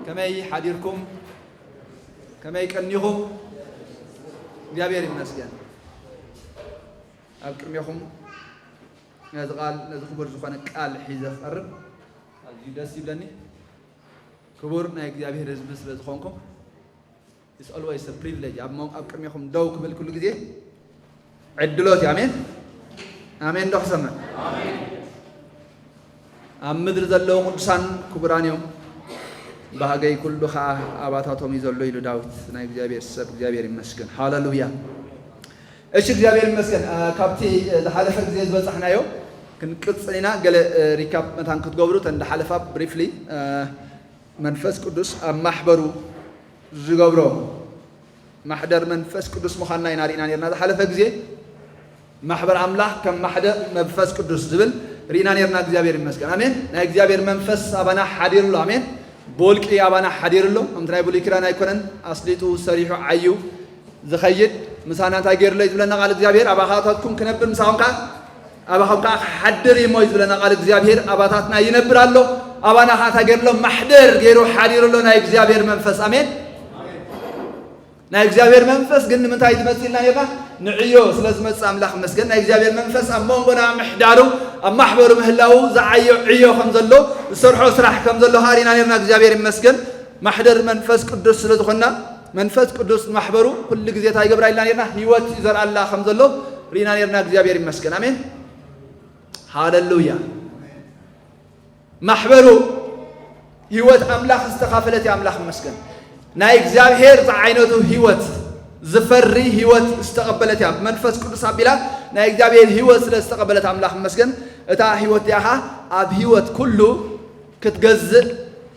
ከመይ ሓዲርኩም? ከመይ ቀኒኹም? እግዚኣብሔር ይመስገን። ኣብ ቅድሜኹም ነዚ ቃል፣ ነዚ ክቡር ዝኾነ ቃል ሒዘ ክቐርብ ኣዝዩ ደስ ይብለኒ። ክቡር ናይ እግዚኣብሔር ህዝቢ ስለ ዝኾንኩም፣ it's always a privilege። ኣብ ሞ-፣ ኣብ ቅድሜኹም ደው ክብል ኩሉ ግዜ ዕድሎት እዩ። ኣሜን፣ ኣሜን። ዶ ክሰምዕ? ኣብ ምድሪ ዘለዉ ቅዱሳን ክቡራን እዮም። ባህገይ ኩሉ ኸዓ ኣባታቶም እዩ ዘሎ ኢሉ ዳዊት ናይ እግዚኣብሔር ሰብ። እግዚኣብሔር ይመስገን። ሃሌሉያ። እሺ፣ እግዚኣብሔር ይመስገን። አ፣ ካብቲ፣ እ፣ ዝሓለፈ ግዜ ዝበጻሕናዮ ክንቅጽል ኢና። ገለ፣ እ፣ ሪካፕ መታን ክትገብሩ፣ እተን ዝሓለፋ ብሪፍሊ፣ እ፣ መንፈስ ቅዱስ ኣብ ማሕበሩ ዝገብሮ ማሕደር መንፈስ ቅዱስ ምዃንና ኢና ርኢና ነርና። ዝሓለፈ ግዜ ማሕበር ኣምላኽ ከም ማሕደር መንፈስ ቅዱስ ዝብል ርኢና ነርና። እግዚኣብሔር ይመስገን። ኣሜን። ናይ እግዚኣብሔር መንፈስ ኣባና ሓዲሩ ኣሎ። ኣሜን። ብውልቂ ኣባና ሓዲሩ ኣሎ። ከምቲ ናይ ብሉይ ኪዳን ኣይኮነን። ኣስሊጡ፣ ሰሪሑ፣ ዓዩ ዝኸይድ ምሳና እንታይ ገይሩ ኣሎ እዩ ዝብለና ቃል እግዚኣብሔር። ኣባኻታትኩም ክነብር፣ ምሳኹም ከኣ፣ ኣባኹም ከኣ ክሓድር እዩ እሞ እዩ ዝብለና ቃል እግዚኣብሔር። ኣባታትና ይነብር ኣሎ። ኣባና ከኣ እንታይ ገይሩ ኣሎ? ማሕደር ገይሩ ሓዲሩ ኣሎ ናይ እግዚኣብሔር መንፈስ። ኣሜን። ናይ እግዚኣብሔር መንፈስ ግን ንምንታይ ዝመጽእ ኢልና ነርና? ንዕዮ ስለ ዝመጽእ ኣምላኽ ይመስገን። ናይ እግዚኣብሔር መንፈስ ኣብ መንጎና ምሕዳሩ፣ ኣብ ማሕበሩ ምህላዉ ዝዓዮ ዕዮ ከም ዘሎ፣ ዝሰርሖ ስራሕ ከም ዘሎ ከኣ ርኢና ነርና። እግዚኣብሔር ይመስገን። ማሕደር መንፈስ ቅዱስ ስለ ዝኾንና፣ መንፈስ ቅዱስ ንማሕበሩ ኩሉ ግዜ እንታይ ይገብራ ኢልና ነርና? ህይወት ይዘርኣላ ከም ዘሎ ርኢና ነርና። እግዚኣብሔር ይመስገን። ኣሜን። ሃሌሉያ። ማሕበሩ ህይወት ኣምላኽ ዝተኻፈለት እያ። ኣምላኽ ይመስገን። ናይ እግዚኣብሔር ዝዓይነቱ ህይወት ዝፈሪ ህይወት ዝተቐበለት እያ። ብመንፈስ ቅዱስ ኣቢላ ናይ እግዚኣብሔር ህይወት ስለ ዝተቐበለት ኣምላኽ ይመስገን። እታ ህይወት እዚኣ ኸኣ ኣብ ህይወት ኩሉ ክትገዝእ፣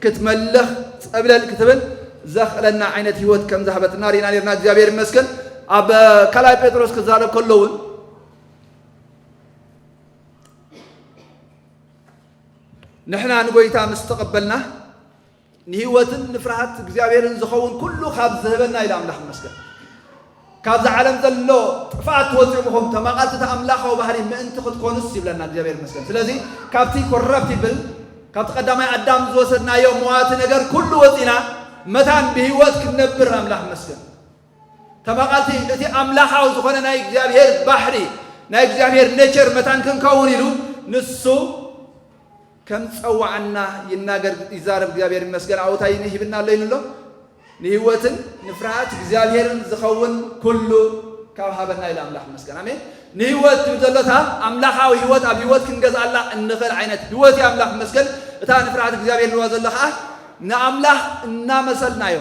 ክትመልኽ፣ ጸብለል ክትብል ዘኽእለና ዓይነት ህይወት ከም ዝሃበትና ርኢና ነርና። እግዚኣብሔር ይመስገን። ኣብ ካልኣይ ጴጥሮስ ክዛረብ ከሎ እውን ንሕና ንጎይታ ምስ ተቐበልና፣ ንህይወትን ንፍርሃት እግዚኣብሔርን ዝኸውን ኩሉ ካብ ዝህበና ኢሉ ኣምላኽ ይመስገን። ካብዛ ዓለም ዘሎ ጥፍኣት ትወፅኡ ምኹም ተማቓልቲ እቲ ኣምላኻዊ ባህሪ ምእንቲ ክትኮኑስ ይብለና እግዚኣብሔር ይመስገን። ስለዚ ካብቲ ኮረፕቲብል፣ ካብቲ ቀዳማይ ኣዳም ዝወሰድናዮ መዋቲ ነገር ኩሉ ወፂና መታን ብህይወት ክንነብር ኣምላኽ ይመስገን። ተማቓልቲ እቲ ኣምላኻዊ ዝኾነ ናይ እግዚኣብሔር ባህሪ፣ ናይ እግዚኣብሔር ኔቸር መታን ክንከውን ኢሉ ንሱ ከም ዝጸዋዓና ይናገር፣ ይዛረብ እግዚኣብሔር ይመስገን። ኣብኡ እንታይ ሂብና ኣሎ ኢሉ ኣሎ? ንህይወትን ንፍርሃት እግዚኣብሔርን ዝኸውን ኩሉ ካብ ሃበና ኢሉ ኣምላኽ ይመስገን። ኣሜን። ንህይወት ትብል ዘሎ እታ ኣምላኻዊ ህይወት ኣብ ህይወት ክንገዝኣላ እንኽእል ዓይነት ህይወት እዩ ኣምላኽ ይመስገን። እታ ንፍርሃት እግዚኣብሔር ኢልዋ ዘሎ ኸኣ ንኣምላኽ እናመሰልናዮ።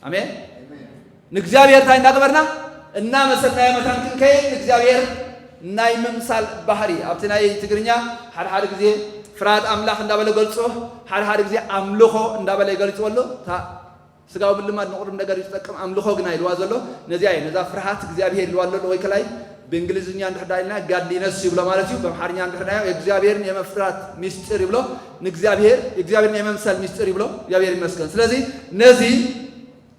ኣሜን። ንእግዚኣብሔር እንታይ እናገበርና? እናመሰልናዮ መታን ክንከይድ ንእግዚኣብሔር ናይ ምምሳል ባህሪ። ኣብቲ ናይ ትግርኛ ሓደ ሓደ ግዜ ፍርሃት ኣምላኽ እንዳበለ ገልጾ፣ ሓደ ሓደ ግዜ ኣምልኾ እንዳበለ ይገልጽዎ ኣሎ። እታ ስጋዊ ምልማድ ንቑሩብ ነገር እዩ ዝጠቅም፣ ኣምልኾ ግና ኢልዋ ዘሎ ነዚኣ እዩ። ነዛ ፍርሃት እግዚኣብሔር ኢልዋ ኣሎ ወይ ከላይ ብእንግሊዝኛ እንድሕር ዳኢልና ጋድሊነስ ይብሎ ማለት እዩ። ብኣምሓርኛ እንድሕር ዳዮ የእግዚኣብሔርን የመፍራት ሚስጥር ይብሎ። ንእግዚኣብሔር፣ የእግዚኣብሔርን የመምሰል ሚስጥር ይብሎ። እግዚኣብሔር ይመስገን። ስለዚ ነዚ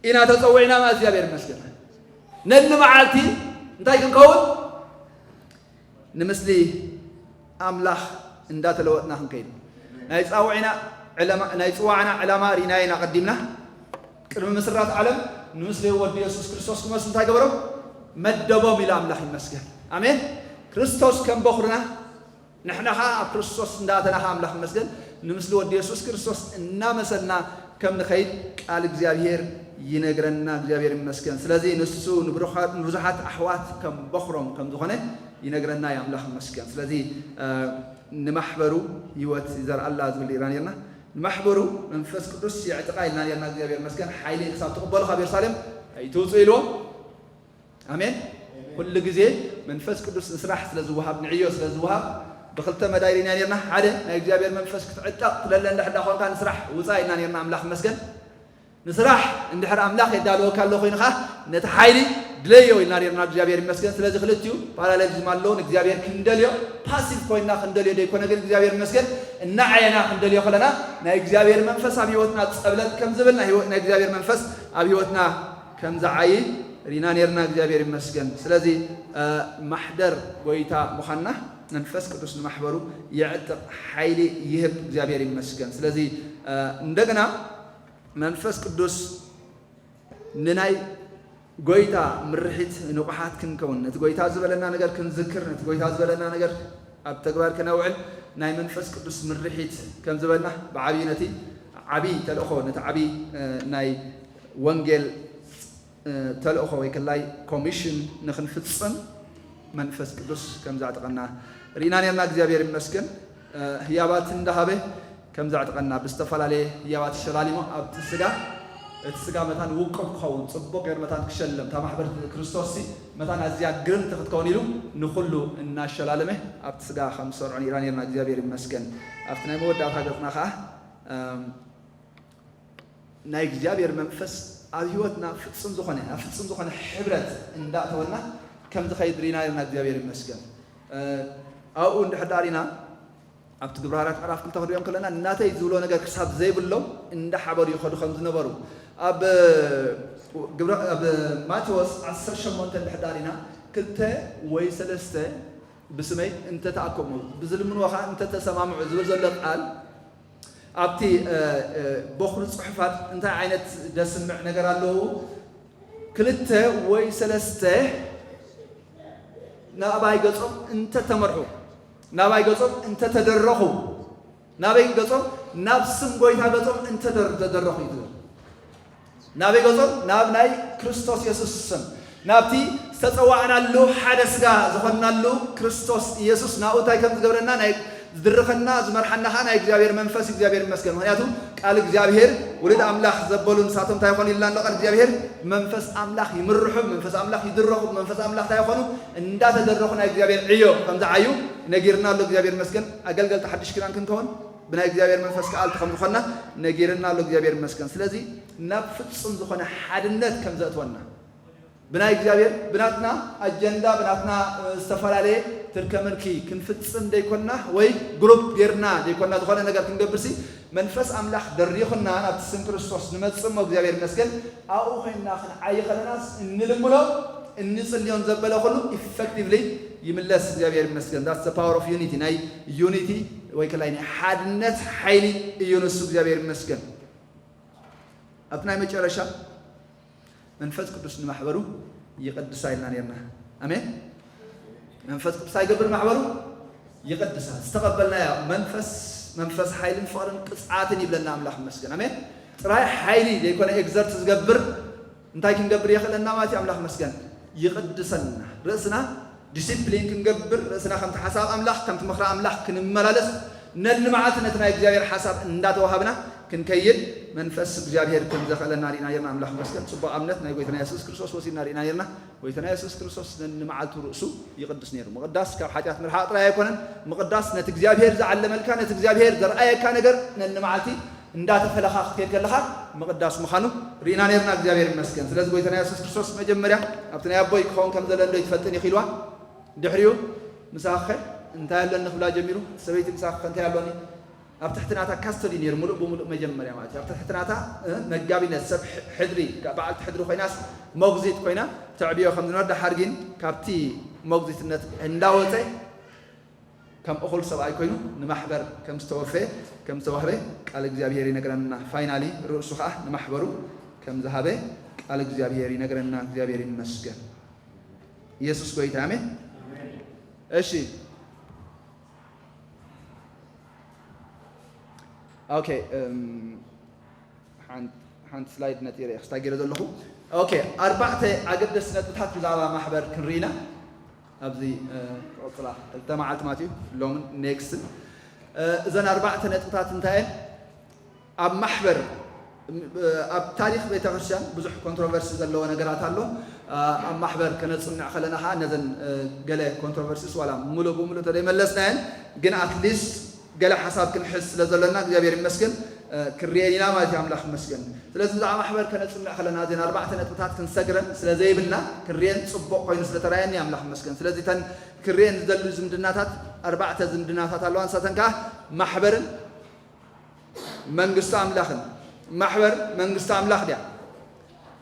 ኢና ተጸዊዕና ማለት እግዚኣብሔር ይመስገን። ነኒ መዓልቲ እንታይ ክንከውን? ንምስሊ ኣምላኽ እንዳተለወጥና ክንከይድ። ናይ ጻውዒና ዕላማ፣ ናይ ጽዋዕና ዕላማ ርኢናዮ ኢና ቀዲምና። ቅድሚ ምስራት ዓለም ንምስሊ ወዲ የሱስ ክርስቶስ ክመስሉ እንታይ ገበሮም? መደቦም ኢሉ ኣምላኽ ይመስገን። ኣሜን። ክርስቶስ ከም በኹርና ንሕና ኸዓ ኣብ ክርስቶስ እንዳኣተና ኸዓ ኣምላኽ ይመስገን ንምስሊ ወዲ የሱስ ክርስቶስ እናመሰልና ከም ንኸይድ ቃል እግዚኣብሔር ይነግረና። እግዚኣብሔር ይመስገን። ስለዚ ንሱ ንብሩኻት፣ ንብዙሓት ኣሕዋት ከም በኹሮም ከም ዝኾነ ይነግረና እዩ። ኣምላኽ ይመስገን። ስለዚ፣ እ፣ ንማሕበሩ ህይወት ይዘርኣላ ዝብል ርኢና ነርና። ንማሕበሩ መንፈስ ቅዱስ የዕጥቓ ኢልና ነርና። እግዚኣብሔር ይመስገን። ሓይሊ ክሳብ ትቕበሉ ካብ የሩሳሌም ኣይትውፁ ኢልዎም። ኣሜን። ኩሉ ግዜ መንፈስ ቅዱስ ንስራሕ ስለ ዝወሃብ፣ ንዕዮ ስለ ዝወሃብ፣ ብኽልተ መዳይ ርኢና ነርና። ሓደ፣ ናይ እግዚኣብሔር መንፈስ ክትዕጠቕ ትደሊ እንድሕር ዳ ኾንካ ንስራሕ ውፃእ ኢልና ነርና። ኣምላኽ ይመስገን። ንስራሕ እንድሕር ኣምላኽ የዳልወካ ኣሎ ኮይኑ ኸዓ፣ ነቲ ሓይሊ ድለዮ ኢልና ነርና። እግዚኣብሔር ይመስገን። ስለዚ ክልቲኡ ፓራሌሊዝም ኣለዎ። ንእግዚኣብሔር ክንደልዮ፣ ፓሲቭ ኮይንና ክንደልዮ ዘይኮነ፣ ግን እግዚኣብሔር ይመስገን፣ እናዓየና ክንደልዮ ከለና፣ ናይ እግዚኣብሔር መንፈስ ኣብ ህይወትና ጸብለል ከም ዝብል፣ ናይ ህይወት፣ ናይ እግዚኣብሔር መንፈስ ኣብ ህይወትና ከም ዝዓዪ ርኢና ነርና። እግዚኣብሔር ይመስገን። ስለዚ፣ እ፣ ማሕደር ጎይታ ምዃንና መንፈስ ቅዱስ ንማሕበሩ የዕጥቕ፣ ሓይሊ ይህብ። እግዚኣብሔር ይመስገን። ስለዚ፣ እ፣ እንደገና መንፈስ ቅዱስ ንናይ ጎይታ ምርሒት ንቑሓት ክንከውን፣ ነቲ ጎይታ ዝበለና ነገር ክንዝክር፣ ነቲ ጎይታ ዝበለና ነገር ኣብ ተግባር ከነውዕል ናይ መንፈስ ቅዱስ ምርሒት ከም ዝበልና ብዓብዪ ነቲ ዓብዪ ተልእኾ፣ ነቲ ዓብዪ፣ እ፣ ናይ ወንጌል፣ እ፣ ተልእኾ ወይ ከላይ ኮሚሽን ንኽንፍጽም መንፈስ ቅዱስ ከም ዘዕጠቐና ርኢና ነርና። እግዚኣብሔር ይመስገን። እ፣ ህያባት እንዳሃበ ከም ዘዕጠቐና ብዝተፈላለየ ህያባት ሸላሊሞ ኣብቲ ስጋ፣ እቲ ስጋ መታን ውቁብ ክኸውን፣ ጽቡቕ ገይሩ መታን ክሸለም፣ እታ ማሕበር ክርስቶስ ሲ መታን ኣዝያ ግርምቲ ክትከውን ኢሉ ንኹሉ እናሸላለመ ኣብቲ ስጋ ከም ዝሰርዖ ንኢራ ነርና። እግዚኣብሔር ይመስገን። ኣብቲ ናይ መወዳእታ ገጽና ኸዓ፣ እም፣ ናይ እግዚኣብሔር መንፈስ ኣብ ህይወትና ፍጹም ዝኾነ፣ ኣብ ፍጹም ዝኾነ ሕብረት እንዳእተወና ከም ዝኸይድ ርኢና ነርና። እግዚኣብሔር ይመስገን። እ፣ ኣብኡ እንድሕር ዳር ኢና ኣብቲ ግብረ ሃዋርያት ምዕራፍ ክልተ ክንሪኦም ከለና፣ ናተይ ዝብሎ ነገር ክሳብ ዘይብሎም እንዳሓበሩ ይኸዱ ከም ዝነበሩ፣ ኣብ ግብረ፣ ኣብ ማቴዎስ ዓሰርተ ሸሞንተ እንድሕር ዳር ኢና፣ ክልተ ወይ ሰለስተ ብስመይ እንተተኣከቡ፣ ብዝልምንዎ ኸዓ እንተተሰማምዑ ዝብል ዘሎ ቃል፣ ኣብቲ፣ እ፣ እ፣ በኹሪ ጽሑፋት እንታይ ዓይነት ደስምዕ ነገር ኣለዎ? ክልተ ወይ ሰለስተ ናባይ ገጾም እንተተመርሑ፣ ናባይ ገጾም እንተተደረኹ፣ ናበይ ገጾም? ናብ ስም ጎይታ ገጾም እንተደር-፣ ተደረኹ እዩ ዝብል። ናበይ ገጾም? ናብ ናይ ክርስቶስ የሱስ ስም፣ ናብቲ ዝተጸዋዕናሉ ሓደ ስጋ ዝኾንናሉ ክርስቶስ የሱስ ናብኡ እንታይ ከም ዝገብረና፣ ናይ ዝድርኸና ዝመርሓና ኸዓ ናይ እግዚኣብሔር መንፈስ፣ እግዚኣብሔር ይመስገን። ምኽንያቱ ቃል እግዚኣብሔር ውሉድ ኣምላኽ ዘበሉ ንሳቶም እንታይ ይኾኑ ኢልና ኣሎ? ቃል እግዚኣብሔር መንፈስ ኣምላኽ ይምርሑ፣ መንፈስ ኣምላኽ ይድረኹ፣ መንፈስ ኣምላኽ እንታይ ይኾኑ? እንዳተደረኹ ናይ እግዚኣብሔር ዕዮ ከም ዝዓዩ ነጊርና ኣሎ። እግዚኣብሔር ይመስገን። ኣገልገልቲ ሓድሽ ኪዳን ክንከውን ብናይ እግዚኣብሔር መንፈስ ከኣልቲ ከም ዝኾንና ነጊርና ኣሎ። እግዚኣብሔር ይመስገን። ስለዚ ናብ ፍጹም ዝኾነ ሓድነት ከም ዘእትወና፣ ብናይ እግዚኣብሔር፣ ብናትና ኣጀንዳ፣ ብናትና፣ እ፣ ዝተፈላለየ ትርከ ምርኪ ክንፍጽም ደይኮንና፣ ወይ ግሩፕ ጌርና ደይኮንና፣ ዝኾነ ነገር ክንገብርሲ መንፈስ ኣምላኽ ደሪኹና ናብቲ ስም ክርስቶስ ንመጽእ እሞ እግዚኣብሔር ይመስገን። ኣብኡ ኮይንና ክንዓዪ ከለናስ እንልምኖ እንጽልዮን ዘበለ ኩሉ ኢፌክቲቭሊ ይምለስ። እግዚኣብሔር ይመስገን። That's the power of unity። ናይ ዩኒቲ ወይ ከላይ ናይ ሓድነት ሓይሊ እዩ ንሱ። እግዚኣብሔር ይመስገን። ኣብቲ ናይ መጨረሻ መንፈስ ቅዱስ ንማሕበሩ ይቕድሳ ኢልና ነርና። ኣሜን። መንፈስ ቅዱስ ኣይገብር ማሕበሩ ይቕድሳ። ዝተቐበልናዮ መንፈስ፣ መንፈስ ሓይልን ፍቕርን ቅጽዓትን ይብለና ኣምላኽ ይመስገን። ኣሜን። ጥራይ ሓይሊ ዘይኮነ ኤግዘርት ዝገብር እንታይ ክንገብር የኽእለና ማለት እዩ? ኣምላኽ ይመስገን። ይቕድሰና። ርእስና ዲሲፕሊን ክንገብር፣ ርእስና ከምቲ ሓሳብ ኣምላኽ፣ ከምቲ ምኽሪ ኣምላኽ ክንመላለስ፣ ነንመዓልቲ ነቲ ናይ እግዚኣብሔር ሓሳብ እንዳተዋሃብና ክንከይድ መንፈስ እግዚኣብሔር ከም ዘኽእለና ርኢና ነርና። ኣምላኽ ይመስገን። ጽቡቕ ኣብነት ናይ ጎይታና የሱስ ክርስቶስ ወሲድና ርኢና ነርና። ጎይታና የሱስ ክርስቶስ ነንመዓልቱ ርእሱ ይቕድስ ነይሩ። ምቕዳስ ካብ ሓጢኣት ምርሓቕ ጥራይ ኣይኮነን። ምቕዳስ ነቲ እግዚኣብሔር ዝዓለመልካ፣ ነቲ እግዚኣብሔር ዘርኣየካ ነገር ነንመዓልቲ እንዳተፈለኻ ክትከይድ ከለኻ ምቕዳስ ምዃኑ ርኢና ነርና። እግዚኣብሔር ይመስገን። ስለዚ ጎይታና የሱስ ክርስቶስ መጀመርያ ኣብቲ ናይ ኣቦይ ክኸውን ከም ዘለኒ ዶ ይትፈልጥን ኢኺ ኢልዋ። ድሕሪኡ ምሳኸ እንታይ ኣለኒ ክብላ ጀሚሩ። ሰበይቲ ምሳኸ እንታይ ኣሎኒ? ኣብ ትሕቲ ናታ ካስተዲ ነይሩ፣ ምሉእ ብምሉእ መጀመርያ ማለት እዩ። ኣብ ትሕቲ ናታ፣ እ፣ መጋቢነት ሰብ ሕ-፣ ሕድሪ፣ በዓልቲ ሕድሪ ኮይናስ ሞግዚት ኮይና ተዕብዮ ከም ዝነበረ፣ ደሓር ግን ካብቲ ሞግዚትነት እንዳወፀ ከም እኹል ሰብኣይ ኮይኑ ንማሕበር ከም ዝተወፈየ፣ ከም ዝተዋህበ ቃል እግዚኣብሔር ይነግረና። ፋይናሊ ርእሱ ከዓ ንማሕበሩ ከም ዝሃበ ቃል እግዚኣብሔር ይነግረና። እግዚኣብሔር ይመስገን። ኢየሱስ ጎይታ፣ ኣሜን። እሺ። ኦኬ፣ እም፣ ሓንቲ፣ ሓንቲ ስላይድ ነጢረ እየ ክስታይ ገይረ ዘለኹ። ኦኬ፣ ኣርባዕተ ኣገደስቲ ነጥብታት ብዛዕባ ማሕበር ክንርኢና ኣብዚ፣ እ፣ ክቕጽላ ክልተ መዓልቲ ማለት እዩ፣ ሎምን ኔክስትን። እ፣ እዘን ኣርባዕተ ነጥብታት እንታይ እየን? ኣብ ማሕበር፣ እ፣ ኣብ ታሪኽ ቤተክርስትያን ብዙሕ ኮንትሮቨርሲ ዘለዎ ነገራት ኣሎ። እ፣ ኣብ ማሕበር ከነጽንዕ ከለና ኸዓ ነዘን፣ እ፣ ገለ ኮንትሮቨርሲስ ዋላ ሙሉእ ብሙሉእ ተደይመለስናየን፣ ግን ኣትሊስት ገለ ሓሳብ ክንሕዝ ስለ ዘለና እግዚኣብሔር ይመስገን፣ እ፣ ክርኤን ኢና ማለት እዩ። ኣምላኽ ይመስገን። ስለዚ ብዛዕባ ማሕበር ከነጽንዕ ከለና እዘን ኣርባዕተ ነጥብታት ክንሰግረን ስለ ዘይብልና፣ ክርኤን ጽቡቕ ኮይኑ ስለ ተራእየኒ ኣምላኽ ይመስገን። ስለዚ እተን ክርኤን ዝደሊ ዝምድናታት፣ ኣርባዕተ ዝምድናታት ኣለዋ። ንሳተን ከኣ ማሕበርን መንግስቲ ኣምላኽን። ማሕበር መንግስቲ ኣምላኽ ድያ?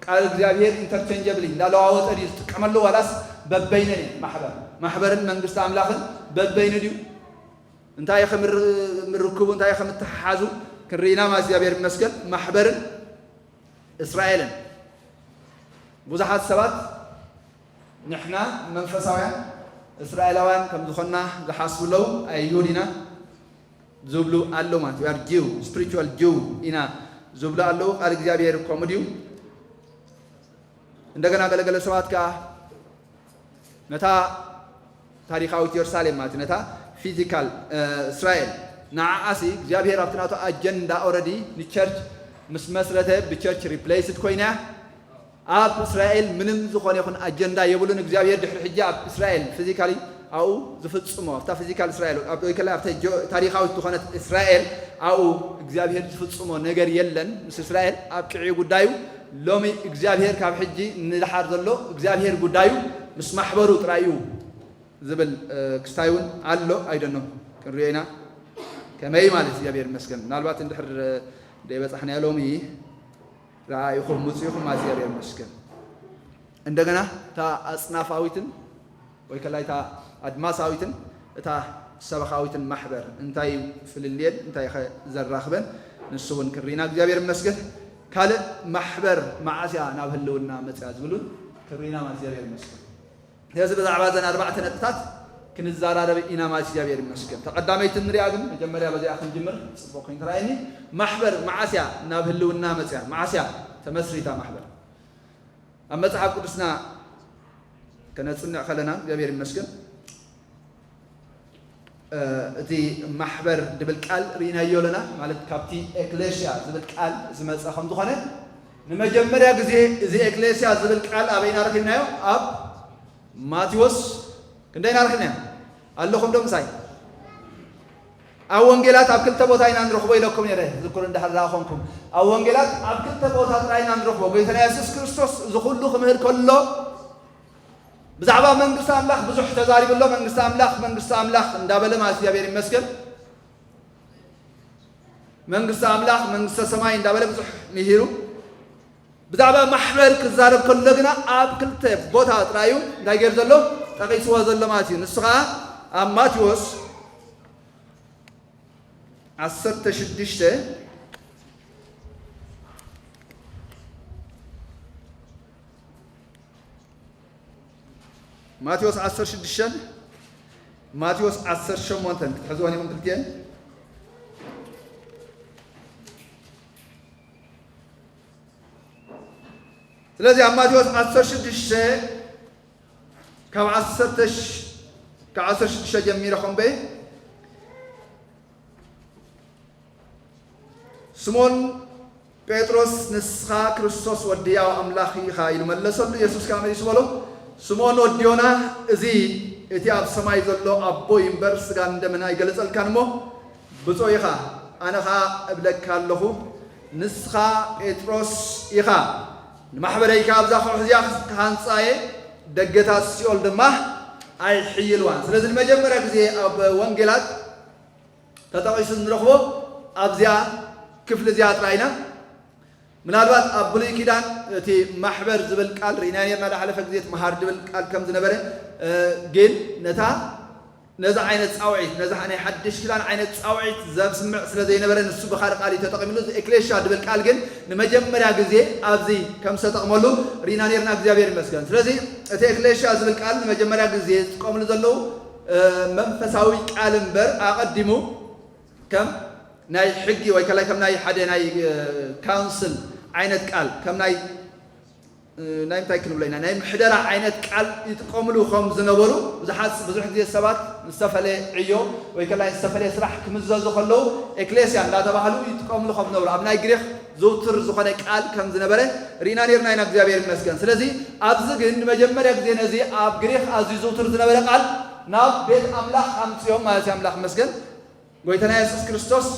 ቃል እግዚኣብሔር ኢንተርቼንጀብል እዩ፣ እንዳለዋወጠ ድዩ ዝጥቀመሉ ዋላስ በበይነን እዩ? ማሕበር፣ ማሕበርን መንግስቲ ኣምላኽን በበይኑ ድዩ? እንታይ ከም ር-፣ ርክቡ፣ እንታይ ከም እተሓሓዙ ክንርኢና ማለት እግዚኣብሔር ይመስገን። ማሕበርን እስራኤልን። ብዙሓት ሰባት ንሕና መንፈሳውያን እስራኤላውያን ከም ዝኾንና ዝሓስቡ ኣለዉ። ኣይሁድ ኢና ዝብሉ ኣለዉ ማለት እዩ። We are Jew, spiritual Jew ኢና ዝብሉ ኣለዉ። ቃል እግዚኣብሔር ከምኡ ድዩ? እንደገና ገለገለ ሰባት ከኣ ነታ ታሪኻዊት የሩሳሌም ማለት እዩ፣ ነታ ፊዚካል እስራኤል ንዓኣሲ እግዚኣብሔር ኣብቲ ናቱ ኣጀንዳ ኦረዲ ንቸርች ምስ መስረተ ብቸርች ሪፕሌስድ ኮይና እያ። ኣብ እስራኤል ምንም ዝኾነ ይኹን ኣጀንዳ የብሉን እግዚኣብሔር ድሕሪ ሕጂ ኣብ እስራኤል ፊዚካሊ ኣብኡ ዝፍጽሞ ኣብታ ፊዚካል እስራኤል ኣብ ወይከላ ኣብታ ጆ- ታሪኻዊት ዝኾነት እስራኤል ኣብኡ እግዚኣብሔር ዝፍጽሞ ነገር የለን። ምስ እስራኤል ኣብቅዒ ጉዳዩ ሎሚ እግዚኣብሔር ካብ ሕጂ ንድሓር ዘሎ እግዚኣብሔር ጉዳዩ ምስ ማሕበሩ ጥራይ እዩ ዝብል ክስታይ እውን ኣሎ። ኣይደኖ ክንሪኦ ኢና ከመይ ማለት እግዚኣብሔር ይመስገን። ምናልባት እንድሕር ደይበፃሕናዮ ሎሚ ረኣይኹም ምፅኢኹም እግዚኣብሔር ይመስገን። እንደገና እታ ኣፅናፋዊትን ወይ ከላይ እታ ኣድማሳዊትን እታ ሰበኻዊትን ማሕበር እንታይ ፍልልየን እንታይ ኸ ዘራኽበን ንሱ እውን ክሪና እግዚኣብሔር ይመስገን። ካልእ ማሕበር መዓስያ ናብ ህልውና መፅያ ዝብሉን ክሪና ማለት እግዚኣብሔር ይመስገን። ስለዚ ብዛዕባ እዘን ኣርባዕተ ነጥብታት ክንዘራረብ ኢና ማለት እግዚኣብሔር ይመስገን። ተቐዳመይቲ ንሪኣ ግን መጀመርያ በዚኣ ክንጅምር ፅቡቅ ኮይኑ ተራእየኒ። ማሕበር መዓስያ ናብ ህልውና መፅያ መዓስያ ተመስሪታ ማሕበር ኣብ መጽሓፍ ቅዱስና ከነጽንዕ ከለና እግዚኣብሔር ይመስገን እቲ ማሕበር ድብል ቃል ርኢናዮ ኣለና። ማለት ካብቲ ኤክሌሽያ ዝብል ቃል ዝመጸ ከም ዝኾነ ንመጀመርያ ግዜ እዚ ኤክሌሽያ ዝብል ቃል ኣበይና ረኺብናዮ? ኣብ ማቴዎስ ክንደይና ረኺብናዮ? ኣለኹም ዶ ምሳይ? ኣብ ወንጌላት ኣብ ክልተ ቦታ ኢና ንረኽቦ ኢለኩም ነይረ ዝክሩ እንዳሕር ዝኣኾንኩም ኣብ ወንጌላት ኣብ ክልተ ቦታ ጥራይ ኢና ንረኽቦ። ጎይታና የሱስ ክርስቶስ እዚ ኩሉ ክምህር ከሎ ብዛዕባ መንግስቲ ኣምላኽ ብዙሕ ተዛሪቡ ኣሎ። መንግስቲ ኣምላኽ መንግስቲ ኣምላኽ እንዳበለ ማለት እግዚኣብሔር ይመስገን። መንግስቲ ኣምላኽ መንግስተ ሰማይ እንዳበለ ብዙሕ ምሂሩ። ብዛዕባ ማሕበር ክዛረብ ከሎ ግና ኣብ ክልተ ቦታ ጥራዩ እንታይ ገይሩ ዘሎ ጠቒስዎ ዘሎ ማለት እዩ። ንሱ ኸዓ ኣብ ማቴዎስ ዓሰርተ ሽዱሽተ ማቴዎስ ዓሰርተ ሽዱሽተ ማቴዎስ ዓሰርተ ሸሞንተ ክትሕዝወን ኢኹም ክልቲኤን። ስለዚ ኣብ ማቴዎስ ዓሰርተ ሽዱሽተ ካብ ዓሰርተ ካብ ዓሰርተ ሽዱሽተ ጀሚረ ከንበየ። ስሞን ጴጥሮስ ንስኻ ክርስቶስ ወዲ ያው ኣምላኽ ኢኻ ኢሉ መለሰሉ። የሱስ ከኣ መሊሱ በሎ፣ ስምኦን ወዲ ዮና፣ እዚ እቲ ኣብ ሰማይ ዘሎ ኣቦይ እምበር ስጋን ደምን ኣይገለጸልካን እሞ ብፁዕ ኢኻ። ኣነ ኸኣ እብለካ ኣለኹ ንስኻ ጴጥሮስ ኢኻ፣ ንማሕበረይ ከኣ ኣብዛ ከውሒ እዚኣ ክሃንጻ እየ፣ ደገታት ሲኦል ድማ ኣይሕይልዋን። ስለዚ ንመጀመርያ ግዜ ኣብ ወንጌላት ተጠቒሱ ንረኽቦ ኣብዚኣ ክፍሊ እዚኣ ጥራይ ኢና። ምናልባት ኣብ ብሉይ ኪዳን እቲ ማሕበር ዝብል ቃል ርኢና ነርና ዝሓለፈ ግዜ እቲ መሃር ዝብል ቃል ከም ዝነበረ ግን ነታ ነዚ ዓይነት ፃውዒት ነዚ ናይ ሓድሽ ኪዳን ዓይነት ፃውዒት ዘስምዕ ስለ ዘይነበረ ንሱ ብካልእ ቃል እዩ ተጠቒምሉ። እዚ ኤክሌሽያ ዝብል ቃል ግን ንመጀመርያ ግዜ ኣብዚ ከም ዝተጠቕመሉ ርኢና ነርና። እግዚኣብሔር ይመስገን። ስለዚ እቲ ኤክሌሽያ ዝብል ቃል ንመጀመርያ ግዜ ዝጥቀምሉ ዘለዉ መንፈሳዊ ቃል እምበር ኣቐዲሙ ከም ናይ ሕጊ ወይ ከላይ ከም ናይ ሓደ ናይ ካውንስል ዓይነት ቃል ከም ናይ ናይ ምንታይ ክንብሎ ኢና ናይ ምሕደራ ዓይነት ቃል ይጥቀምሉ ከም ዝነበሩ ብዙሓት ብዙሕ ግዜ ሰባት ዝተፈለየ ዕዮ ወይ ከላይ ዝተፈለየ ስራሕ ክምዘዙ ከለዉ ኤክሌስያ እንዳተባህሉ ይጥቀምሉ ከም ዝነበሩ ኣብ ናይ ግሪክ ዝውትር ዝኾነ ቃል ከም ዝነበረ ርኢና ነርና ኢና። እግዚኣብሔር ይመስገን። ስለዚ ኣብዚ ግን ንመጀመርያ ግዜ ነዚ ኣብ ግሪክ ኣዝዩ ዝውትር ዝነበረ ቃል ናብ ቤት ኣምላኽ ኣምፅኦም ማለት እዩ። ኣምላኽ ይመስገን። ጎይታና የሱስ ክርስቶስ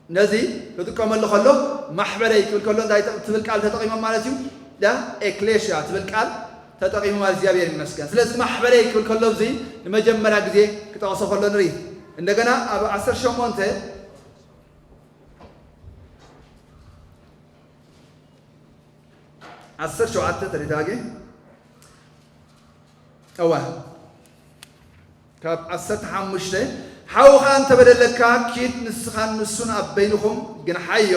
ነዚ ክጥቀመሉ ከሎ ማሕበረይ ክብል ከሎ እንታይ ትብል ቃል ተጠቂሞም ማለት እዩ? ዳ ኤክሌሽያ ትብል ቃል ተጠቂሙ ማለት እግዚኣብሔር ይመስገን። ስለዚ ማሕበረይ ክብል ከሎ እዚ ንመጀመርያ ግዜ ክጠቕሶ ከሎ ንርኢ። እንደገና ኣብ ዓሰርተ ሸሞንተ ዓሰርተ ሸውዓተ ተሪታጌ እዋ ካብ ዓሰርተ ሓሙሽተ ሓውኻ እንተበደለካ ኪድ ንስኻን ንሱን ኣብ በይንኹም ግንሓዮ።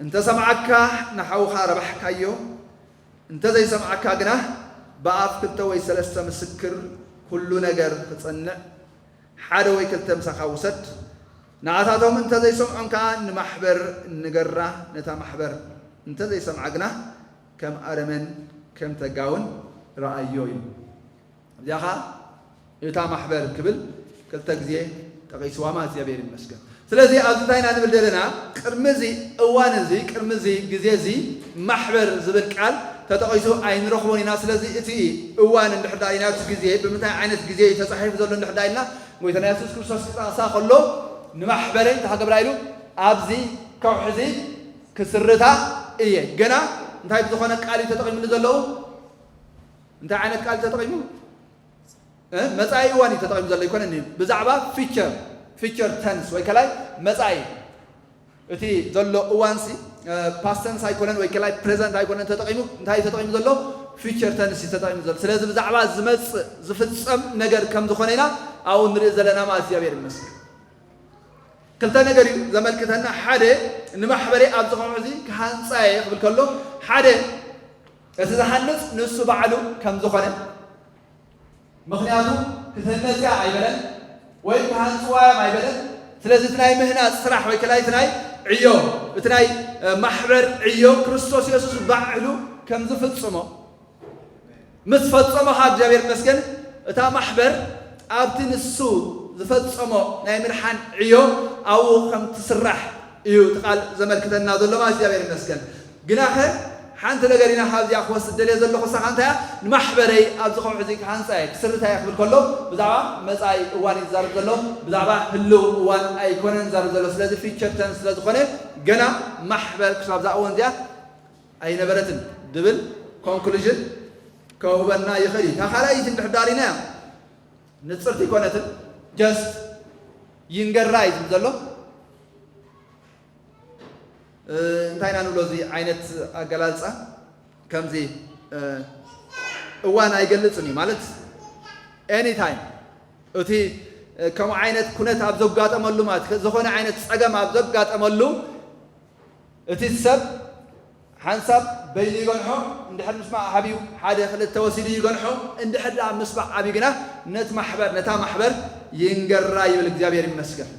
እንተ ሰምዓካ ንሓውኻ ረባሕካዮ፣ እንተ ዘይሰምዓካ ግና ብኣፍ ክልተ ወይ ሰለስተ ምስክር ኩሉ ነገር ክጸንዕ፣ ሓደ ወይ ክልተ ምሳኻ ውሰድ። ንኣታቶም እንተ ዘይሰምዖም ከኣ ንማሕበር ንገራ፣ ነታ ማሕበር እንተ ዘይሰምዓ ግና ከም ኣረመን ከም ተጋውን ረኣዮ እዩ። እዚኣ ኸዓ እታ ማሕበር ክብል ክልተ ግዜ ጠቒስዋ ማለት እግዚኣብሔር ይመስገን። ስለዚ ኣብዚ እንታይ ኢና ንብል ዘለና? ቅድሚ እዚ እዋን እዚ፣ ቅድሚ እዚ ግዜ እዚ ማሕበር ዝብል ቃል ተጠቒሱ ኣይንረኽቦን ኢና። ስለዚ እቲ እዋን እንድሕር ደኣ ኢልና፣ እቲ ግዜ ብምንታይ ዓይነት ግዜ እዩ ተጻሒፉ ዘሎ እንድሕር ደኣ ኢልና፣ ጎይታና የሱስ ክርስቶስ ክጠቕሳ ከሎ ንማሕበረይ እንታይ ክገብራ ኢሉ? ኣብዚ ከውሒ እዚ ክስርታ እየ። ገና እንታይ ብዝኾነ ቃል እዩ ተጠቒምሉ ዘለዉ? እንታይ ዓይነት ቃል ተጠቒሙ? እ? መጻኢ እዋን እዩ ተጠቒሙ ዘሎ ኣይኮነን እዩ። ብዛዕባ ፊቸር፣ ፊቸር ተንስ ወይ ከላይ መጻኢ እቲ ዘሎ እዋንሲ፣ እ፣ ፓስት ተንስ ኣይኮነን ወይ ከላይ ፕሬዘንት ኣይኮነን ተጠቒሙ። እንታይ እዩ ተጠቒሙ ዘሎ? ፊቸር ተንስ እዩ ተጠቒሙ ዘሎ። ስለዚ ብዛዕባ ዝመጽእ ዝፍጸም ነገር ከም ዝኾነ ኢና ኣብኡ ንርኢ ዘለና ማለት እግዚኣብሔር ይመስገን። ክልተ ነገር እዩ ዘመልክተና። ሓደ ንማሕበረይ ኣብዚ ከውሒ እዚ ክሃንጻ እየ ክብል ከሎ፣ ሓደ እቲ ዝሃንጽ ንሱ ባዕሉ ከም ዝኾነ፣ ምኽንያቱ ክትህነጽ እያ ኣይበለን ወይ ክሃንጽዋ እዮም ኣይበለን። ስለዚ እቲ ናይ ምህናጽ ስራሕ ወይ ከላይ እቲ ናይ ዕዮ፣ እቲ ናይ፣ እ፣ ማሕበር ዕዮ ክርስቶስ የሱስ ባዕሉ ከም ዝፍጽሞ ምስ ፈጸሞ ኸዓ እግዚኣብሔር ይመስገን፣ እታ ማሕበር ኣብቲ ንሱ ዝፈጸሞ ናይ ምድሓን ዕዮ ኣብኡ ከም ትስራሕ እዩ እቲ ቃል ዘመልክተና ዘሎ ማለት እግዚኣብሔር ይመስገን። ግናኸ ሓንቲ ነገር ኢና ካብዚኣ ክወስድ ደልየ ዘለኹ፣ ንሳኻ እንታይ እያ? ንማሕበረይ ኣብዚ ከውሒ እዚ ክሃንጻ እየ፣ ክስርታ እየ ክብል ከሎ ብዛዕባ መጻኢ እዋን እዩ ዝዛረብ ዘሎ፣ ብዛዕባ ህልው እዋን ኣይኮነን ዝዛረብ ዘሎ። ስለዚ ፊቸር ተንስ ስለ ዝኾነ ገና ማሕበር ክሳብ እዛ እዋን እዚኣ ኣይነበረትን ዝብል ኮንክሉዥን ከውህበና ይኽእል እዩ። እታ ካልኣይቲ እንድሕር ደኣ ርኢናያ ንጽርቲ ኣይኮነትን፣ ጀስት ይንገራ እዩ ዝብል ዘሎ። እ፣ እንታይ ኢና ንብሎ እዚ ዓይነት ኣገላልጻ? ከምዚ፣ እ፣ እዋን ኣይገልጽን እዩ ማለት ኤኒ ታይም እቲ፣ እ፣ ከምኡ ዓይነት ኩነት ኣብ ዘጋጠመሉ ማለት ከ-፣ ዝኾነ ዓይነት ጸገም ኣብ ዘጋጠመሉ እቲ ሰብ ሓንሳብ በይኑ ይገንሖ፣ እንድሕር ምስማዕ ሓብዩ ሓደ ክልተ ወሲዱ ይገንሖ፣ እንድሕር ደኣ ምስማዕ ኣብዩ ግና ነቲ ማሕበር፣ ነታ ማሕበር ይንገራ ይብል። እግዚኣብሔር ይመስገን።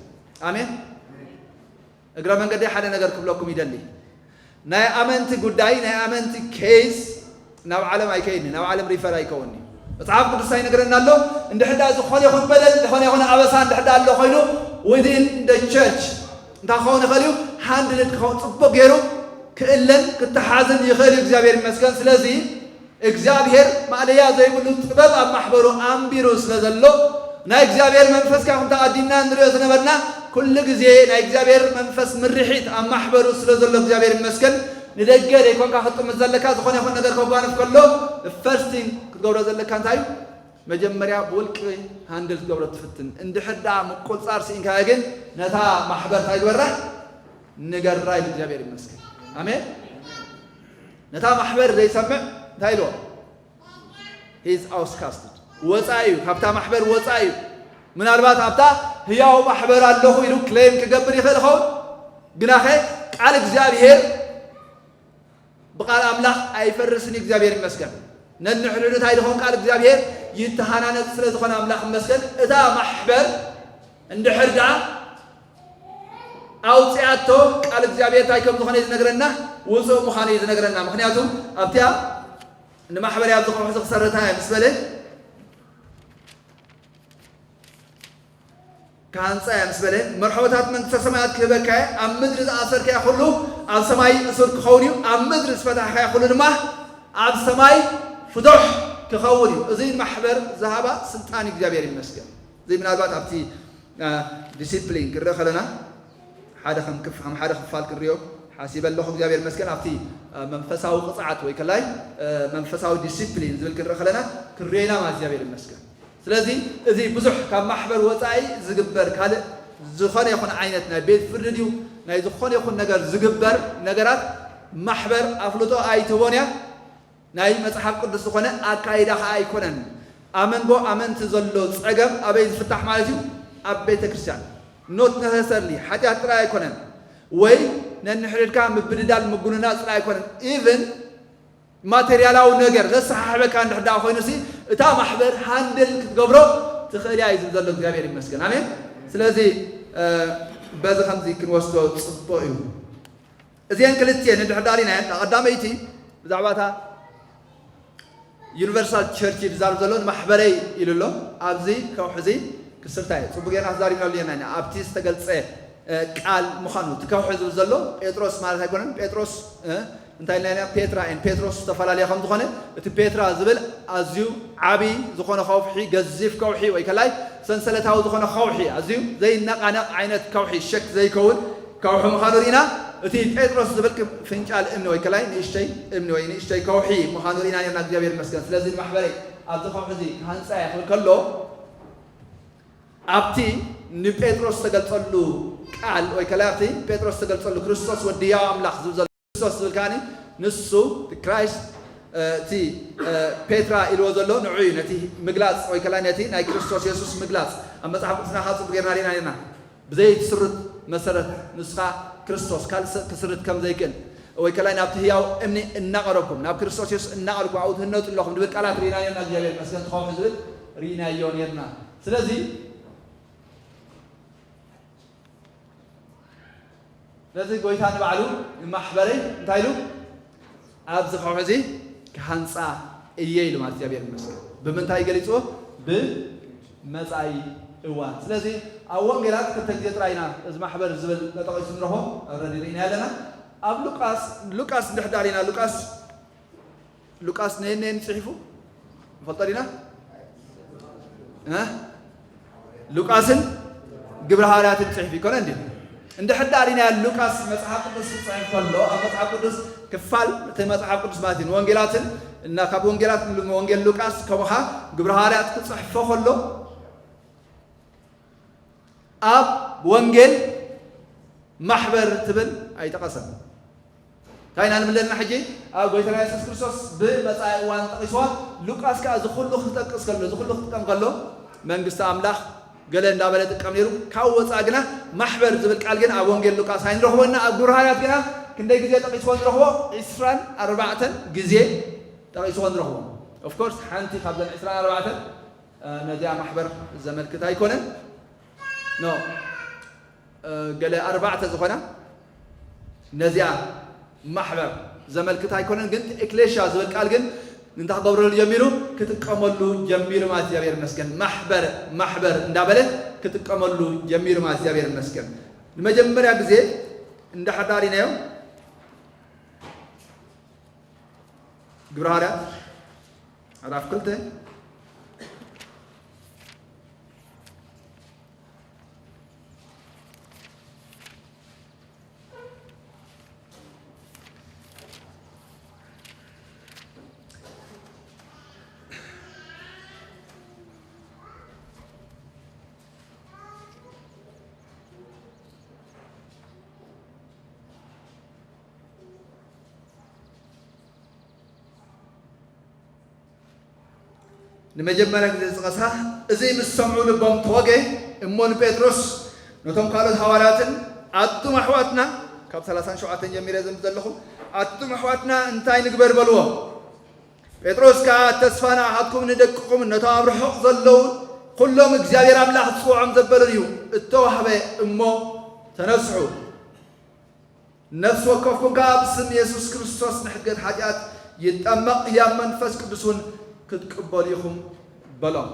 ኣሜን። እግረ መንገደይ ሓደ ነገር ክብለኩም ይደሊ። ናይ ኣመንቲ ጉዳይ፣ ናይ ኣመንቲ ኬዝ ናብ ዓለም ኣይከይድን፣ ናብ ዓለም ሪፈር ኣይከውን'ዩ። መጽሓፍ ቅዱስ እንታይ ይነግረና ኣሎ? እንድሕር ደኣ ዝኾነ ይኹን በደል፣ ዝኾነ ይኹን ኣበሳ እንድሕር ደኣ ኣሎ ኮይኑ፣ within the church እንታይ ክኸውን ይኽእል እዩ? ሃንድልድ ክኸውን፣ ጽቡቕ ገይሩ ክእለን ክተሓዝን ይኽእል እዩ። እግዚኣብሔር ይመስገን። ስለዚ እግዚኣብሔር ማእለያ ዘይብሉ ጥበብ ኣብ ማሕበሩ ኣንቢሩ ስለ ዘሎ፣ ናይ እግዚኣብሔር መንፈስ ካብ እንተ ኣዲምና ንሪኦ ዝነበርና፣ ኩሉ ግዜ ናይ እግዚኣብሔር መንፈስ ምርሒት ኣብ ማሕበሩ ስለ ዘሎ እግዚኣብሔር ይመስገን። ንደገ ዘይኮንካ ክትጥምት ዘለካ፣ ዝኾነ ይኹን ነገር ከጓንፍ ከሎ፣ ፈርስቲን ክትገብሮ ዘለካ እንታይ እዩ? መጀመርያ ብውልቂ ሃንድል ክትገብሮ ትፍትን። እንድሕር ደኣ ምቁጽጻር ስኢንካዮ ግን ነታ ማሕበር እንታይ ግበራ? ንገራ ኢሉ እግዚኣብሔር ይመስገን። ኣሜን። ነታ ማሕበር ዘይሰምዕ እንታይ ኢልዎ? He is outcasted። ወጻኢ እዩ፣ ካብታ ማሕበር ወጻኢ እዩ። ምናልባት ኣብታ ህያው ማሕበር ኣለኹ ኢሉ ክሌም ክገብር ይኽእል ይኸውን። ግናኸ ቃል እግዚኣብሔር ብቃል ኣምላኽ ኣይፈርስን እዩ። እግዚኣብሔር ይመስገን። ነንሕድሕዱ እንታይ ዝኾን ቃል እግዚኣብሔር ይተሃናነጽ ስለ ዝኾነ ኣምላኽ ይመስገን። እታ ማሕበር እንድሕር ደኣ ኣውጺኣቶ ቃል እግዚኣብሔር እንታይ ከም ዝኾነ እዩ ዝነግረና፣ ውጹእ ምዃኑ እዩ ዝነግረና። ምኽንያቱ ኣብቲኣ ንማሕበር ኣብ ዝኾነ ክሰርታ እየ ምስ በለ ክሃንጻ እየ ምስ በለ፣ መርሖታት መንግስተ ሰማያት ክህበካ እየ፣ ኣብ ምድሪ ዝኣሰርካዮ ኩሉ ኣብ ሰማይ እሱር ክኸውን እዩ፣ ኣብ ምድሪ ዝፈታሕካዮ ኩሉ ድማ ኣብ ሰማይ ፍቱሕ ክኸውን እዩ። እዚ ማሕበር ዝሃባ ስልጣን እግዚኣብሔር ይመስገን። እዚ ምናልባት ኣብቲ፣ አ፣ ዲሲፕሊን ክንርኢ ከለና ሓደ ከም ክፍ-፣ ከም ሓደ ክፋል ክንሪኦ ሓሲበ ኣለኹ። እግዚኣብሔር ይመስገን። ኣብቲ፣ አ፣ መንፈሳዊ ቅጽዓት ወይ ከላይ፣ አ፣ መንፈሳዊ ዲሲፕሊን ዝብል ክንርኢ ከለና ክንሪኦ ኢና ማለት እግዚኣብሔር ይመስገን። ስለዚ እዚ ብዙሕ ካብ ማሕበር ወጻኢ ዝግበር ካልእ ዝኾነ ይኹን ዓይነት ናይ ቤት ፍርዲ ድዩ ናይ ዝኾነ ይኹን ነገር ዝግበር ነገራት ማሕበር ኣፍልጦ ኣይትህቦን እያ። ናይ መጽሓፍ ቅዱስ ዝኾነ ኣካይዳ ኸኣ ኣይኮነን። ኣብ መንጎ ኣመንቲ ዘሎ ጸገም ኣበይ ዝፍታሕ ማለት እዩ? ኣብ ቤተ ክርስቲያን። ኖት ነሰሰርሊ ሓጢኣት ጥራይ ኣይኮነን። ወይ ነንሕድድካ ምብድዳል ምጉንና ፅላ ኣይኮነን። ኢቭን ማቴሪያላዊ ነገር ዘሰሓሕበካ እንድሕር ደኣ ኮይኑ ሲ እታ ማሕበር ሃንድል ክትገብሮ ትኽእል እያ እዩ ዝብል ዘሎ። እግዚኣብሔር ይመስገን። ኣሜን። ስለዚ በዚ ከምዚ ክንወስዶ ፅቡቕ እዩ። እዚአን ክልቲኤን እንድሕር ደኣ ሪእናየን፣ ቀዳመይቲ ብዛዕባ እታ ዩኒቨርሳል ቸርች እዩ ዝዛረብ ዘሎ፣ ንማሕበረይ ኢሉ ኣሎ። ኣብዚ ከውሒ እዚ ክስርታ እዩ። ጽቡቅ ጌርና ተዛሪብናሉ ኔርና ኢና። ኣብቲ ዝተገልጸ ቃል ምዃኑ እቲ ከውሒ ዝብል ዘሎ ጴጥሮስ ማለት ኣይኮነን። ጴጥሮስ እንታይ ኢልና ኢና? ፔትራ ኤን ጴጥሮስ ዝተፈላለየ ከም ዝኾነ፣ እቲ ፔትራ ዝብል ኣዝዩ ዓቢ ዝኾነ ከውሒ፣ ገዚፍ ከውሒ ወይ ከላይ ሰንሰለታዊ ዝኾነ ከውሒ፣ ኣዝዩ ዘይነቃነቕ ዓይነት ከውሒ፣ ሸክ ዘይከውን ከውሒ ምዃኑ ርኢና። እቲ ጴጥሮስ ዝብል ፍንጫል እምኒ ወይ ከላይ ንእሽተይ እምኒ ወይ ንእሽተይ ከውሒ ምዃኑ ርኢና ኔርና። እግዚኣብሔር ይመስገን። ስለዚ ንማሕበረይ ኣብዚ ከውሒ እዚ ክሃንጻ እየ ክብል ከሎ ኣብቲ ንጴጥሮስ ዝተገልጸሉ ቃል ወይ ከላይ ኣብቲ ጴጥሮስ ዝተገልጸሉ ክርስቶስ ወዲ ያው ኣምላኽ ዝብል ዘሎ ክርስቶስ ዝብል ከኣኒ ንሱ እቲ ክራይስት እቲ ፔትራ ኢልዎ ዘሎ ንዑ እዩ። ነቲ ምግላጽ ወይ ከላይ ነቲ ናይ ክርስቶስ የሱስ ምግላጽ ኣብ መጽሓፍ ቅዱስና ከዓ ጽቡቅ ጌርና ርኢና ኔርና። ብዘይ ትስርት መሰረት ንስኻ ክርስቶስ ካልእ ሰብ ክስርት ከም ዘይክእል ወይ ከላይ ናብቲ ህያው እምኒ እናቐረብኩም ናብ ክርስቶስ የሱስ እናቐረብኩም ኣብኡ ትህነፁ ኣለኹም ዝብል ቃላት ርኢና ኔርና። እግዚኣብሔር ይመስገን። እቲ ከውሒ ዝብል ርኢናዮ ኔርና። ስለዚ ስለዚ ጎይታ ንባዕሉ ንማሕበረይ እንታይ ኢሉ? ኣብዚ ከውሒ እዚ ክሃንፃ እየ ኢሉ ማለት እግዚኣብሔር ይመስገን። ብምንታይ ገሊፅዎ? ብመፃኢ እዋን። ስለዚ ኣብ ወንጌላት ክልተ ግዜ ጥራይ ኢና እዚ ማሕበር ዝብል ተጠቒሱ ንረኽቦ፣ ኦልረዲ ርኢና ኣለና። ኣብ ሉቃስ ሉቃስ እንድሕር ዳኣ ርኢና ሉቃስ ሉቃስ ነየን ነየን ጽሒፉ ንፈልጦ ዲና? እ? ሉቃስን ግብረ ሃዋርያትን ጽሒፉ ይኮነ እንዴ? እንድሕር ዳኣ ርኢናዮ ሉቃስ መጽሓፍ ቅዱስ ክጽሕፍ ከሎ ኣብ መጽሓፍ ቅዱስ ክፋል እቲ መጽሓፍ ቅዱስ ማለት እዩ ንወንጌላትን እና ካብ ወንጌላት ወንጌል ሉቃስ ከምኡ ኸዓ ግብረ ሃዋርያት ክጽሕፎ ከሎ ኣብ ወንጌል ማሕበር ትብል ኣይጠቐሰን። እንታይ ኢና ንብል ዘለና ሕጂ? ኣብ ጎይታና የሱስ ክርስቶስ ብመጻኢ እዋን ጠቒስዋ፣ ሉቃስ ከኣ እዚ ኩሉ ክጠቅስ ከሎ፣ እዚ ኩሉ ክጥቀም ከሎ መንግስቲ ኣምላኽ ገለ እንዳበለ ጥቀም ነይሩ። ካብ ወጻኢ ግና ማሕበር ዝብል ቃል ግን ኣብ ወንጌል ሉቃስ ኣይንረኽቦና፣ ኣብ ግብረ ሃዋርያት ግና ክንደይ ግዜ ጠቒስዎ ንረኽቦ? ዕስራን ኣርባዕተን ግዜ ጠቒስዎ ንረኽቦ። ኦፍ ኮርስ ሓንቲ ካብዘን ዕስራን ኣርባዕተን ነዚኣ ማሕበር ዘመልክት ኣይኮነን። ኖ ገለ ኣርባዕተ ዝኾና ነዚኣ ማሕበር ዘመልክት ኣይኮነን። ግን ኤክሌሽያ ዝብል ቃል ግን እንታይ ክገብረሉ ጀሚሩ? ክጥቀመሉ ጀሚሩ ማለት እግዚኣብሔር ይመስገን። ማሕበር ማሕበር እንዳበለ ክጥቀመሉ ጀሚሩ ማለት እግዚኣብሔር ይመስገን። ንመጀመርያ ግዜ እንዳሓዳሪናዮ ግብረ ሃዋርያት ምዕራፍ ክልተ ንመጀመርያ ግዜ ዝጠቐሳ፣ እዚ ምስ ሰምዑ ልቦም ተወገ፣ እሞ ንጴጥሮስ ነቶም ካልኦት ሃዋርያትን ኣቱም ኣሕዋትና፣ ካብ ሰላሳን ሸውዓተን ጀሚረ ዘንብብ ዘለኹ፣ ኣቱም ኣሕዋትና እንታይ ንግበር በልዎም። ጴጥሮስ ከኣ ተስፋ ንኣኻትኩም ንደቅኹም ነቶም ኣብ ርሑቕ ዘለዉ ኩሎም እግዚኣብሔር ኣምላኽ ዝጽውዖም ዘበሉን እዩ፣ እተዋህበ እሞ ተነስሑ። ነፍሲ ወከፍኩም ከኣ ብስም የሱስ ክርስቶስ ንሕድገት ሓጢኣት ይጠመቕ፣ ህያብ መንፈስ ቅዱስ እውን ክትቅበሉ ኢኹም በሎም።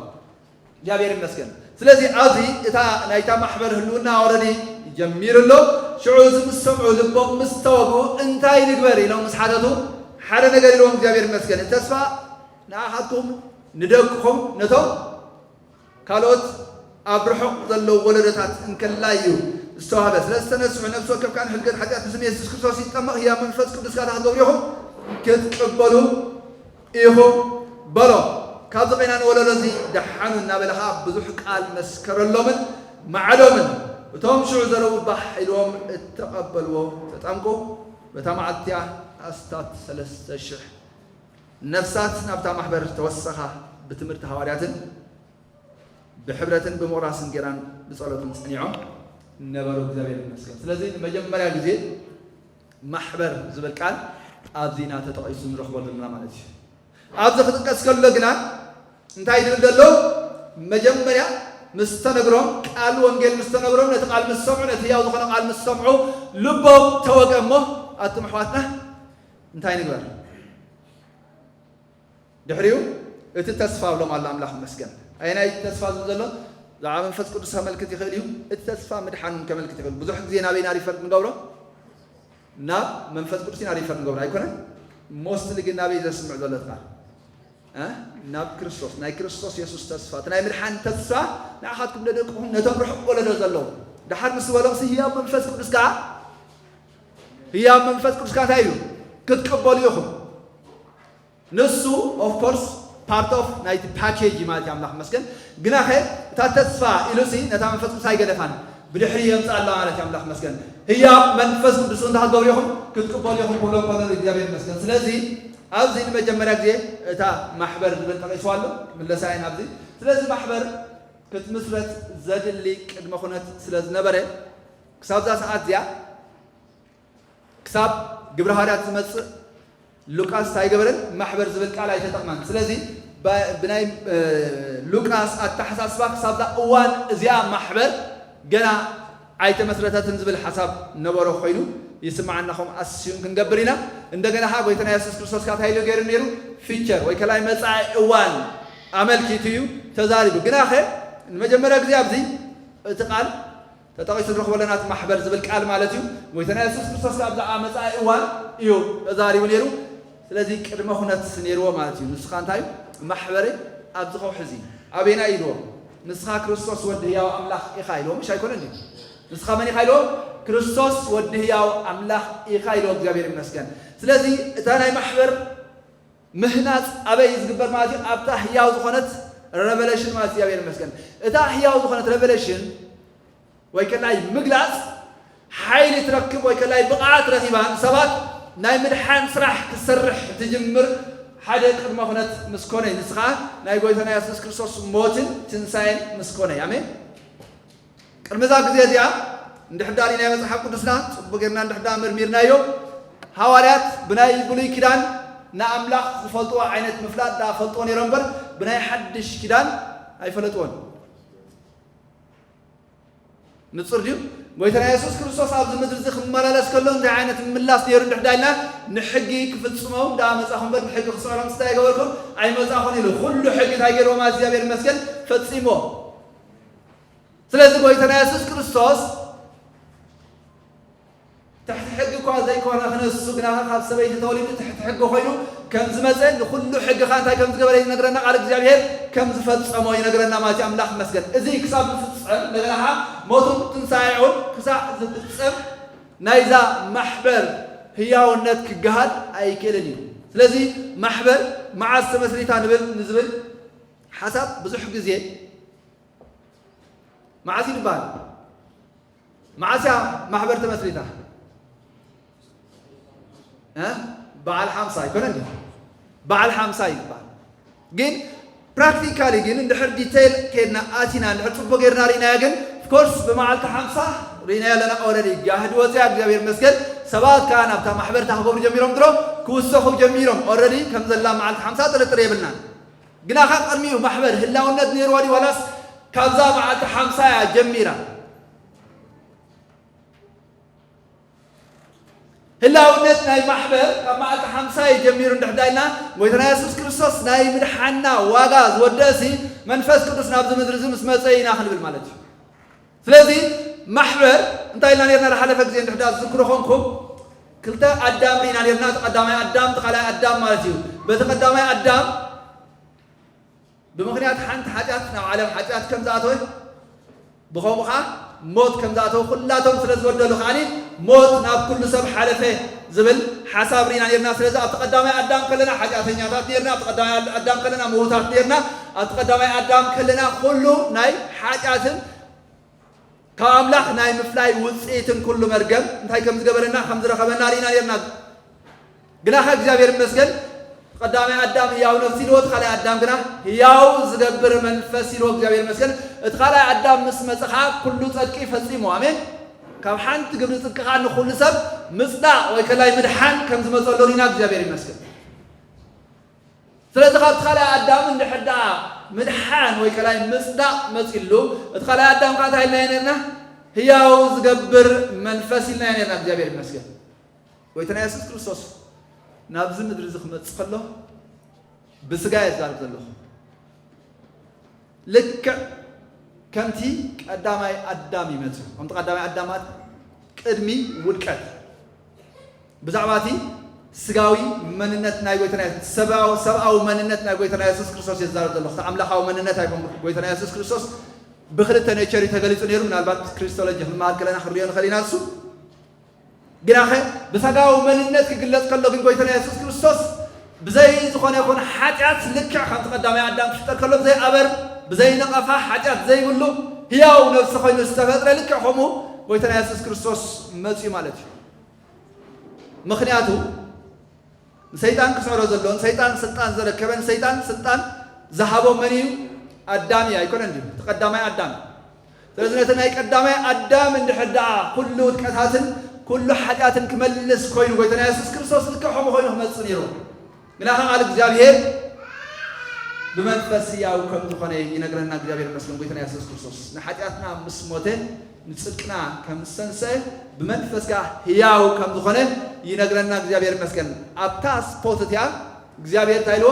እግዚኣብሔር ይመስገን። ስለዚ ኣብዚ እታ ናይታ ማሕበር ህልውና ኦረዲ ጀሚሩ ኣሎ። ሽዑ እዚ ምስ ሰምዑ ልቦም ምስ ተወግኡ እንታይ ንግበር ኢሎም ምስ ሓተቱ ሓደ ነገር ኢልዎም እግዚኣብሔር ይመስገን። ተስፋ ንኣኻትኩም ንደቅኹም ነቶም ካልኦት ኣብ ርሑቕ ዘለዉ ወለዶታት እንከላይ እዩ ዝተዋህበ። ስለዚ ተነስሑ፣ ነፍሲ ወከፍ ከኣ ንሕድገት ሓጢኣት ብስም የሱስ ክርስቶስ ይጠመቕ፣ ህያብ መንፈስ ቅዱስ ከኣ ክትገብሩ ኢኹም ክትቅበሉ ኢኹም በሎም። ካብዚ ቐይና ንወለዶ እዚ ደሓኑ እናበለ ኸኣ ብዙሕ ቃል መስከረሎምን መዓዶምን። እቶም ሽዑ ዘረቡ ባሕ ኢልዎም እተቐበልዎ ተጠምቁ። በታ መዓልቲ እቲኣ ኣስታት ሰለስተ ሽሕ ነፍሳት ናብታ ማሕበር ተወሰኻ። ብትምህርቲ ሃዋርያትን ብሕብረትን ብምቑራስን ጌራን ብጸሎትን ጸኒዖም ነበሩ። እግዚኣብሔር ይመስገን። ስለዚ ንመጀመርያ ግዜ ማሕበር ዝብል ቃል ኣብዚና ተጠቒሱ ንረኽቦ ዘለና ማለት እዩ። ኣብዚ ክጥቀስ ከሎ ግና እንታይ ዝብል ዘሎ? መጀመርያ ምስ ተነግሮም፣ ቃል ወንጌል ምስ ተነግሮም፣ ነቲ ቃል ምስ ሰምዑ፣ ነቲ ህያው ዝኾነ ቃል ምስ ሰምዑ፣ ልቦም ተወግአ እሞ፣ ኣቱም ኣሕዋትና እንታይ ንግበር? ድሕሪኡ እቲ ተስፋ ብሎም ኣሎ። ኣምላኽ ይመስገን። ኣየናይ ተስፋ ዝብል ዘሎ? ብዛዕባ መንፈስ ቅዱስ ከመልክት ይኽእል እዩ። እቲ ተስፋ ምድሓን እውን ከመልክት ይኽእል። ብዙሕ ግዜ ናበይና ሪፈር ንገብሮ? ናብ መንፈስ ቅዱስ ኢና ሪፈር ንገብሮ ኣይኮነን? ሞስትሊ ግን ናበይ ዘስምዕ ዘሎ እቲ ቃል? እ? ናብ ክርስቶስ፣ ናይ ክርስቶስ የሱስ ተስፋ፣ እቲ ናይ ምድሓን ተስፋ ንኣኻትኩም ነደቅኹም ነቶም ርሑቕ ወለዶ ዘለዉ። ደሓር ምስ በሎም ሲ ህያው መንፈስ ቅዱስ ከኣ፣ ህያው መንፈስ ቅዱስ ከኣ እንታይ እዩ? ክትቅበሉ ኢኹም። ንሱ ኦፍ ኮርስ ፓርት ኦፍ ናይቲ ፓኬጅ እዩ ማለት እዩ። ኣምላኽ መስገን። ግናኸ እታ ተስፋ ኢሉሲ ነታ መንፈስ ቅዱስ ኣይገደፋን፣ ብድሕሪ የምፅእ ኣላ ማለት እዩ። ኣምላኽ መስገን። ህያው መንፈስ ቅዱስ እንታይ ክትገብሩ ኢኹም? ክትቅበሉ ኢኹም ክብሎ ከሎ እግዚኣብሔር ይመስገን። ስለዚ ኣብዚ ንመጀመርያ ግዜ እታ ማሕበር ዝብል ጠቒስዋ ኣሎ፣ ክምለሳ ኢና ኣብዚ። ስለዚ ማሕበር ክትምስረት ዘድሊ ቅድመ ኩነት ስለ ዝነበረ ክሳብዛ ሰዓት እዚኣ ክሳብ ግብረ ሃዋርያት ዝመጽእ ሉቃስ እንታይ ኣይገበረን? ማሕበር ዝብል ቃል ኣይተጠቕመን። ስለዚ ብ-፣ ብናይ፣ እ፣ ሉቃስ ኣተሓሳስባ ክሳብዛ እዋን እዚኣ ማሕበር ገና ኣይተመስረተትን ዝብል ሓሳብ ነበሮ ኮይኑ ይስምዓና። ከምኡ ኣስዩም ክንገብር ኢና። እንደገና ኸዓ ጎይታና የሱስ ክርስቶስ ከዓ እንታይ ኢሉ ገይሩ ነይሩ? ፊቸር ወይ ከላይ መጻኢ እዋን ኣመልኪቱ እዩ ተዛሪቡ። ግናኸ ንመጀመርያ ግዜ ኣብዚ እቲ ቃል ተጠቒሱ ንረኽቦ ኣለና፣ እቲ ማሕበር ዝብል ቃል ማለት እዩ። ጎይታና የሱስ ክርስቶስ ካብ ዝኣ መጻኢ እዋን እዩ ተዛሪቡ ነይሩ። ስለዚ ቅድመ ኩነት ነይርዎ ማለት እዩ። ንስኻ እንታይ እዩ? ማሕበረይ ኣብዚ ከውሒ እዚ ኣበይና ኢልዎ? ንስኻ ክርስቶስ ወዲ ህያው ኣምላኽ ኢኻ ኢልዎ። ምሽ ኣይኮነን ድዩ? ንስኻ መን ኢኻ ኢልዎ? ክርስቶስ ወዲ ህያው ኣምላኽ ኢኻ ኢልዎ። እግዚኣብሔር ይመስገን። ስለዚ እታ ናይ ማሕበር ምህናጽ ኣበይ እዩ ዝግበር ማለት እዩ? ኣብታ ህያው ዝኾነት ሬቨሌሽን ማለት እዩ። እግዚኣብሔር ይመስገን። እታ ህያው ዝኾነት ሬቨሌሽን ወይ ከላይ ምግላጽ ሓይሊ ትረክብ ወይ ከላይ ብቕዓት ረኺባ ንሰባት ናይ ምድሓን ስራሕ ክትሰርሕ ትጅምር ሓደ ቅድመ ኩነት ምስ ኮነ እዩ። ንሱ ኸዓ ናይ ጎይታና የሱስ ክርስቶስ ሞትን ትንሳኤን ምስ ኮነ እዩ። ኣሜን። ቅድሚ እዛ ግዜ እዚኣ እንድሕር ዳኣ ርኢናዮ መጽሓፍ ቅዱስና ጽቡቕ ጌርና እንድሕር ዳኣ መርሚርናዮ፣ ሃዋርያት ብናይ ብሉይ ኪዳን ንኣምላኽ ዝፈልጥዎ ዓይነት ምፍላጥ ዳኣ ፈልጥዎ ነይሮም እምበር፣ ብናይ ሓድሽ ኪዳን ኣይፈለጥዎን። ንጹር ድዩ? ጎይታና የሱስ ክርስቶስ ኣብዚ ምድሪ እዚ ክመላለስ ከሎ እንታይ ዓይነት ምምላስ ነይሩ እንድሕር ዳኣ ኢልና፣ ንሕጊ ክፍጽሞም ዳኣ መጻኹም እምበር፣ ንሕጊ ክስዕሮም እንታይ ኣይገበርኩን? ኣይመጻኹን ኢሉ። ኩሉ ሕጊ እንታይ ገይርዎ ማለት እግዚኣብሔር ይመስገን? ፈጺሞ። ስለዚ ጎይታና የሱስ ክርስቶስ ትሕቲ ሕጊ እኳ ዘይኮነ፣ ክንሱ ግና ካብ ሰበይቲ ተወሊዱ ትሕቲ ሕጊ ኮይኑ ከም ዝመጸ፣ ንኹሉ ሕጊ ኸኣ እንታይ ከም ዝገበረ ይነግረና፣ ቃል እግዚኣብሔር ከም ዝፈጸሞ ይነግረና ማለት እዩ። ኣምላኽ ይመስገን። እዚ ክሳብ ዝፍጸም፣ እንደገና ኸኣ ሞቱን ትንሳኤኡን ክሳዕ ዝፍጸም ናይዛ ማሕበር ህያውነት ክገሃድ ኣይክእልን እዩ። ስለዚ ማሕበር መዓስ ተመስሪታ ንብል፣ ንዝብል ሓሳብ ብዙሕ ግዜ መዓስ እዩ ዝበሃል? መዓስ እያ ማሕበር ተመስሪታ? እ? በዓል ሓምሳ ኣይኮነን ድዩ? በዓል ሓምሳ እዩ ዝበሃል። ግን ፕራክቲካሊ ግን እንድሕር ዲቴይል ከድና ኣቲና እንድሕር ጽቡቅ ጌርና ርኢናዮ ግን ኦፍኮርስ ብመዓልቲ ሓምሳ ርኢናዮ ኣለና። ኦልሬዲ ጋህዲ ወፅያ እግዚኣብሔር ይመስገን። ሰባት ከዓ ናብታ ማሕበር እንታይ ክገብሩ ጀሚሮም? ድሮ ክውሰኹ ጀሚሮም። ኦልሬዲ ከም ዘላ መዓልቲ ሓምሳ ጥርጥር የብልናን። ግና ካብ ቅድሚኡ ማሕበር ህላውነት ነይርዋ ድዩ ዋላስ ካብዛ መዓልቲ ሓምሳ እያ ጀሚራ? ህላውነት ናይ ማሕበር ካብ መዓልቲ ሓምሳ እዩ ጀሚሩ እንድሕር ዳኢልና፣ ጎይታና የሱስ ክርስቶስ ናይ ምድሓንና ዋጋ ዝወደእሲ መንፈስ ቅዱስ ናብዚ ምድሪ እዚ ምስ መጸ ኢና ክንብል ማለት እዩ። ስለዚ ማሕበር እንታይ ኢልና ነርና ዝሓለፈ ግዜ እንድሕር ዳ ዝዝክሩ ኾንኩም፣ ክልተ ኣዳም ርኢና ነርና። እቲ ቀዳማይ ኣዳም፣ እቲ ካልኣይ ኣዳም ማለት እዩ። በቲ ቀዳማይ ኣዳም ብምኽንያት ሓንቲ ሓጢኣት ናብ ዓለም ሓጢኣት ከም ዝኣተወ፣ ብኸምኡ ኸዓ ሞት ከም ዝኣተወ፣ ኩላቶም ስለ ዝበደሉ ኸዓኒ ሞት ናብ ኩሉ ሰብ ሓለፈ ዝብል ሓሳብ ርኢና ነርና። ስለዚ ኣብቲ ቀዳማይ ኣዳም ከለና ሓጢኣተኛታት ነርና፣ ኣብቲ ቀዳማይ ኣዳም ከለና ምዉታት ነርና። ኣብቲ ቀዳማይ ኣዳም ከለና ኩሉ ናይ ሓጢኣትን ካብ ኣምላኽ ናይ ምፍላይ ውጽኢትን ኩሉ መርገም እንታይ ከም ዝገበረና ከም ዝረኸበና ርኢና ነርና። ግናኸ እግዚኣብሔር ይመስገን፣ ቀዳማይ ኣዳም ህያው ነፍሲ ኢልዎ፣ እቲ ካልኣይ ኣዳም ግና ህያው ዝገብር መንፈስ ኢልዎ። እግዚኣብሔር ይመስገን። እቲ ካልኣይ ኣዳም ምስ መጸ ኸዓ ኩሉ ጸድቂ ፈጺሙ። ኣሜን። ካብ ሓንቲ ግብሪ ጽድቂ ኸኣ ንኹሉ ሰብ ምጽዳቕ ወይ ከላይ ምድሓን ከም ዝመጸሉ ኢና እግዚኣብሔር ይመስገን። ስለዚ ካብቲ ካልኣይ ኣዳም እንድሕር ደኣ ምድሓን ወይ ከላይ ምጽዳቕ መጺሉ፣ እቲ ካልኣይ ኣዳም ከኣ እንታይ ኢልና ኢና ነርና? ህያው ዝገብር መንፈስ ኢልና ኢና ነርና እግዚኣብሔር ይመስገን። ጎይታና የሱስ ክርስቶስ ናብዚ ምድሪ እዚ ክመጽእ ከሎ ብስጋ እየ ዝዛረብ ዘለኹ። ልክዕ ከምቲ ቀዳማይ ኣዳም ይመጽእ። ከምቲ ቀዳማይ ኣዳም ማለት ቅድሚ ውድቀት። ብዛዕባ እቲ ስጋዊ መንነት ናይ ጎይታና የሱስ፣ ሰብኣዊ፣ ሰብኣዊ መንነት ናይ ጎይታና የሱስ ክርስቶስ እየ ዝዛረብ ዘለኹ። እቲ ኣምላኻዊ መንነት ኣይኮንኩን። ጎይታና የሱስ ክርስቶስ ብክልተ ኔቸር እዩ ተገሊጹ ነይሩ። ምናልባት ክሪስቶሎጂ ክንመሃር ከለና ክንሪኦ ንኽእል ኢና እሱ። ግናኸ ብሰጋዊ መንነት ክግለጽ ከሎ ግን ጎይታና የሱስ ክርስቶስ ብዘይ ዝኾነ ይኹን ሓጢኣት ልክዕ ከምቲ ቀዳማይ ኣዳም ክፍጠር ከሎ ብዘይ ኣበር፣ ብዘይ ነቐፋ፣ ሓጢኣት ዘይብሉ ህያው ነፍሲ ኮይኑ ዝተፈጥረ ልክዕ ከምኡ ጎይታና የሱስ ክርስቶስ መጺኡ ማለት እዩ። ምኽንያቱ ንሰይጣን ክስዕሮ ዘሎ፣ ንሰይጣን ስልጣን ዘረከበ፣ ንሰይጣን ስልጣን ዝሃቦ መን እዩ? ኣዳም እዩ ኣይኮነን ድዩ? እቲ ቀዳማይ ኣዳም። ስለዚ ነቲ ናይ ቀዳማይ ኣዳም እንድሕር ደኣ ኩሉ ውድቀታትን ኩሉ ሓጢኣትን ክመልስ ኮይኑ ጎይታና የሱስ ክርስቶስ ልክዕ ከምኡ ኮይኑ ክመጽእ ነይሩ። ግና ኸዓ ቃል እግዚኣብሔር ብመንፈስ ህያው ከም ዝኾነ ይነግረና እግዚኣብሔር ይመስገን። ጎይታና የሱስ ክርስቶስ ንሓጢኣትና ምስ ሞተ ንጽድቅና ከም ዝሰንሰ ብመንፈስ ከኣ ህያው ከም ዝኾነ ይነግረና እግዚኣብሔር ይመስገን። ኣብታ ስፖት እቲኣ እግዚኣብሔር እንታይ ኢልዎ?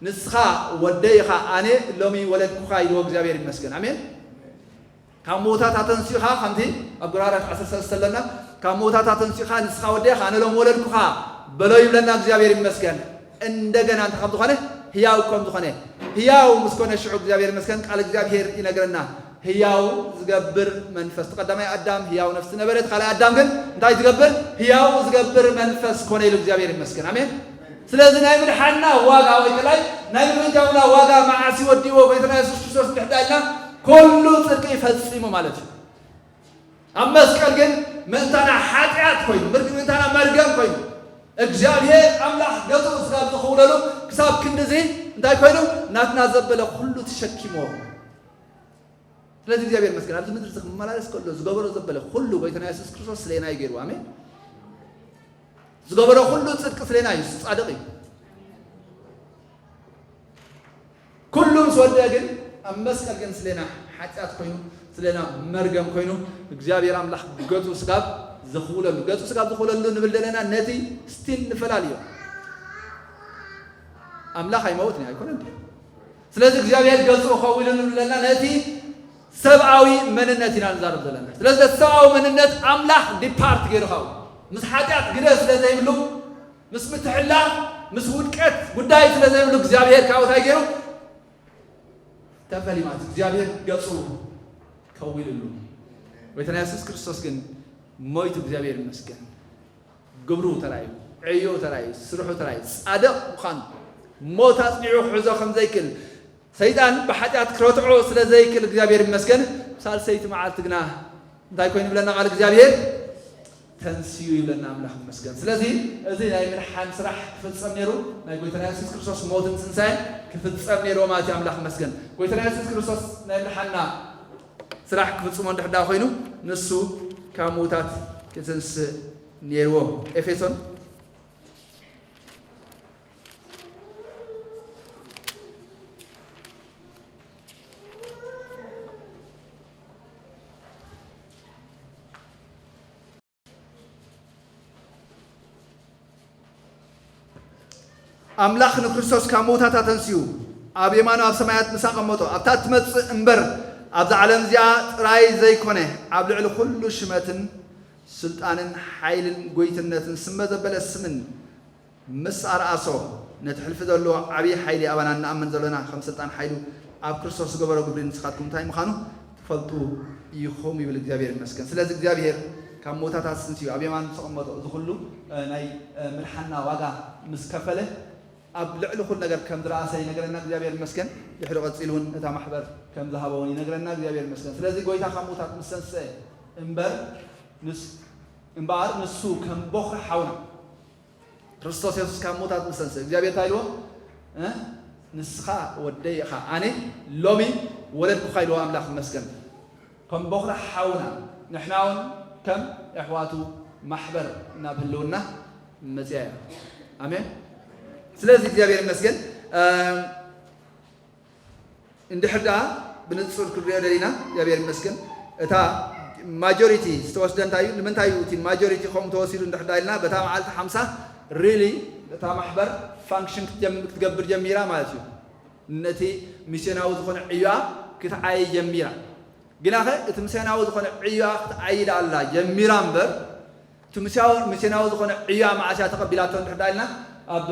ንስኻ ወደይ ኢኻ፣ ኣነ ሎሚ ወለድኩኻ ኢልዎ እግዚኣብሔር ይመስገን። ኣሜን። ካብ ምዉታት ኣተንሲኻ ከምቲ ኣብ ጎራራት ዓሰርተ ሰለስተ ኣለና፣ ካብ ምዉታት ኣተንሲኻ ንስኻ ወደይ ኢኻ፣ ኣነ ሎሚ ወለድኩኻ በሎ ይብለና እግዚኣብሔር ይመስገን። እንደገና እንታይ ከም ዝኾነ ህያው ከም ዝኾነ ህያው ምስ ኮነ ሽዑ እግዚኣብሔር ይመስገን ቃል እግዚኣብሔር ይነግረና። ህያው ዝገብር መንፈስ፣ እቲ ቀዳማይ ኣዳም ህያው ነፍሲ ነበረ፣ እቲ ካልኣይ ኣዳም ግን እንታይ ዝገብር? ህያው ዝገብር መንፈስ ኮነ ኢሉ እግዚኣብሔር ይመስገን። ኣሜን። ስለዚ ናይ ምድሓንና ዋጋ ወይ ከላይ ናይ ምምንጃውና ዋጋ መዓስ ይወዲእዎ? ጎይታና የሱስ ክርስቶስ እንድሕር ኢልና ኩሉ ጽድቂ ፈጺሙ ማለት እዩ። ኣብ መስቀል ግን ምእንታና ሓጢኣት ኮይኑ፣ ምእንታና መርገም ኮይኑ፣ እግዚኣብሔር ኣምላኽ ገጹ ስጋብ ዝኽውለሉ ክሳብ ክንድዚ እንታይ ኮይኑ? ናትና ዘበለ ኩሉ ተሸኪሞ። ስለዚ እግዚኣብሔር ይመስገን፣ ኣብዚ ምድሪ እዚ ክመላለስ ከሎ ዝገበሮ ዘበለ ኩሉ ጎይታና የሱስ ክርስቶስ ስሌና እዩ ገይርዎ። ኣሜን። ዝገበሮ ኩሉ ጽድቂ ስሌና እዩ፣ እሱ ጻድቕ እዩ። ኩሉ ምስ ወደአ ግን ኣብ መስቀል ግን ስሌና ሓጢኣት ኮይኑ፣ ስሌና መርገም ኮይኑ፣ እግዚኣብሔር ኣምላኽ ገጹ ስጋብ ዝኽውለሉ፣ ገጹ ስጋብ ዝኽውለሉ ንብል ዘለና ነቲ ስቲል ንፈላልዮ። ኣምላኽ ኣይመውትን እዩ፣ ኣይኮነን ድዩ? ስለዚ እግዚኣብሔር ገጹ ከዊሉ ንብል ዘለና ነቲ ሰብኣዊ መንነት ኢና ንዛረብ ዘለና። ስለዚ ነቲ ሰብኣዊ መንነት ኣምላኽ ዲፓርት ገይሩ ካብኡ ምስ ሓጢኣት ግደ ስለ ዘይብሉ፣ ምስ ምትሕልላኽ፣ ምስ ውድቀት ጉዳይ ስለ ዘይብሉ እግዚኣብሔር ካብኡ እንታይ ገይሩ? ተፈሊማት እግዚኣብሔር ገጹ ከዊልሉ። ጎይታና የሱስ ክርስቶስ ግን ሞይቱ እግዚኣብሔር ይመስገን። ግብሩ ተራእዩ፣ ዕዮ ተራእዩ፣ ስርሑ ተራእዩ፣ ጻድቕ ምዃኑ፣ ሞት ኣጽኒዑ ክሕዞ ከም ዘይክእል፣ ሰይጣን ብሓጢኣት ክረትዖ ስለ ዘይክእል እግዚኣብሔር ይመስገን። ሳልሰይቲ መዓልቲ ግና እንታይ ኮይኑ ይብለና ቃል እግዚኣብሔር? ተንስዩ ይብለና ኣምላኽ ይመስገን። ስለዚ እዚ ናይ ምድሓን ስራሕ ክፍጸም ነይሩ፣ ናይ ጎይታና የሱስ ክርስቶስ ሞትን ትንሳኤን ክፍጸም ነይሩ ማለት እዩ። ኣምላኽ ይመስገን። ጎይታና የሱስ ክርስቶስ ናይ ምድሓንና ስራሕ ክፍጽሞ እንድሕር ደኣ ኮይኑ ንሱ ካብ ምዉታት ክትንስእ ነይርዎ። ኤፌሶን ኣምላኽ ንክርስቶስ ካብ ምዉታት ኣተንስዩ ኣብ የማኑ ኣብ ሰማያት ምስ ኣቐመጦ ኣብታ እትመጽእ እምበር ኣብዛ ዓለም እዚኣ ጥራይ ዘይኮነ ኣብ ልዕሊ ኩሉ ሽመትን ስልጣንን ሓይልን ጎይትነትን ስመ ዘበለ ስምን ምስ ኣርኣሶ ነቲ ሕልፊ ዘለዎ ዓብዪ ሓይሊ ኣባና እንኣምን ዘለና ከም ስልጣን ሓይሉ ኣብ ክርስቶስ ዝገበሮ ግብሪ ንስኻትኩም እንታይ ምዃኑ ትፈልጡ ኢኹም ይብል እግዚኣብሔር ይመስገን። ስለዚ እግዚኣብሔር ካብ ሞታት ኣስንስዩ ኣብ የማን ዝተቐመጦ እዚ ኩሉ ናይ ምድሓንና ዋጋ ምስ ከፈለ ኣብ ልዕሊ ኩሉ ነገር ከም ዝረኣሰ ይነግረና እግዚኣብሔር ይመስገን። ድሕሪ ቀፂሉ እውን እታ ማሕበር ከም ዝሃበ እውን ይነግረና እግዚኣብሔር ይመስገን። ስለዚ ጎይታ ካብ ሞታት ምስ ተንስአ እምበር ንስ እምበኣር ንሱ ከም ቦኽሪ ሓውና ክርስቶስ የሱስ ካብ ሞታት ምስ ተንስአ እግዚኣብሔር እንታይ ኢልዎ? ንስኻ ወደይ ኢኻ ኣነ ሎሚ ወለድኩኻ ኢልዎ ኣምላኽ ይመስገን። ከም ቦኽሪ ሓውና ንሕና እውን ከም ኣሕዋቱ ማሕበር ናብ ህልውና መፅያ እያ። ኣሜን። ስለዚ እግዚኣብሔር ይመስገን። እንድሕር ደኣ ብንጹር ክንሪኦ ደሊና እግዚኣብሔር ይመስገን። እታ ማጆሪቲ ዝተወስደ እንታይ እዩ? ንምንታይ እዩ እቲ ማጆሪቲ ከምኡ ተወሲዱ እንድሕር ደኣ ኢልና፣ በታ መዓልቲ ሓምሳ ሪሊ እታ ማሕበር ፋንክሽን ክትጀም- ክትገብር ጀሚራ ማለት እዩ። ነቲ ሚስዮናዊ ዝኾነ ዕዮኣ ክትዓይ ጀሚራ። ግናኸ እቲ ሚስዮናዊ ዝኾነ ዕዮኣ ክትዓይ ደኣ ኣላ ጀሚራ እምበር፣ እቲ ሚስያዊ- ሚስዮናዊ ዝኾነ ዕዮኣ መዓስ እያ ተቐቢላቶ እንድሕር ደኣ ኢልና፣ ኣብ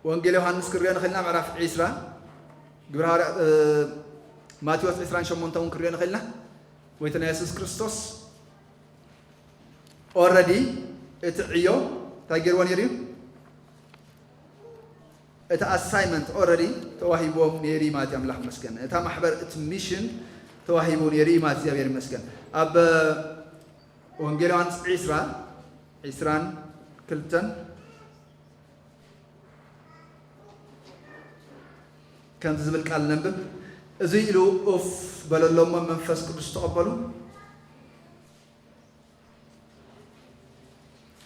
ወንጌል ዮሃንስ ክንሪኦ ንኽእልና ምዕራፍ ዒስራ፣ ግብረ ሃዋርያ ማቴዎስ ዒስራን ሸሞንተን እውን ክንሪኦ ንኽእልና። ጎይታና የሱስ ክርስቶስ ኦረዲ እቲ ዕዮ እንታይ ገይርዎ ነይሩ እዩ? እቲ ኣሳይመንት ኦረዲ ተዋሂብዎም ነይሩ እዩ ማለት እዩ። ኣምላኽ ይመስገን። እታ ማሕበር እቲ ሚሽን ተዋሂቡ ነይሩ እዩ ማለት፣ እግዚኣብሔር ይመስገን። ኣብ ወንጌል ዮሃንስ ዒስራ፣ ዒስራን ክልተን ከምዚ ዝብል ቃል ነንብብ። እዚ ኢሉ ኡፍ በለሎሞ፣ መንፈስ ቅዱስ ተቐበሉ።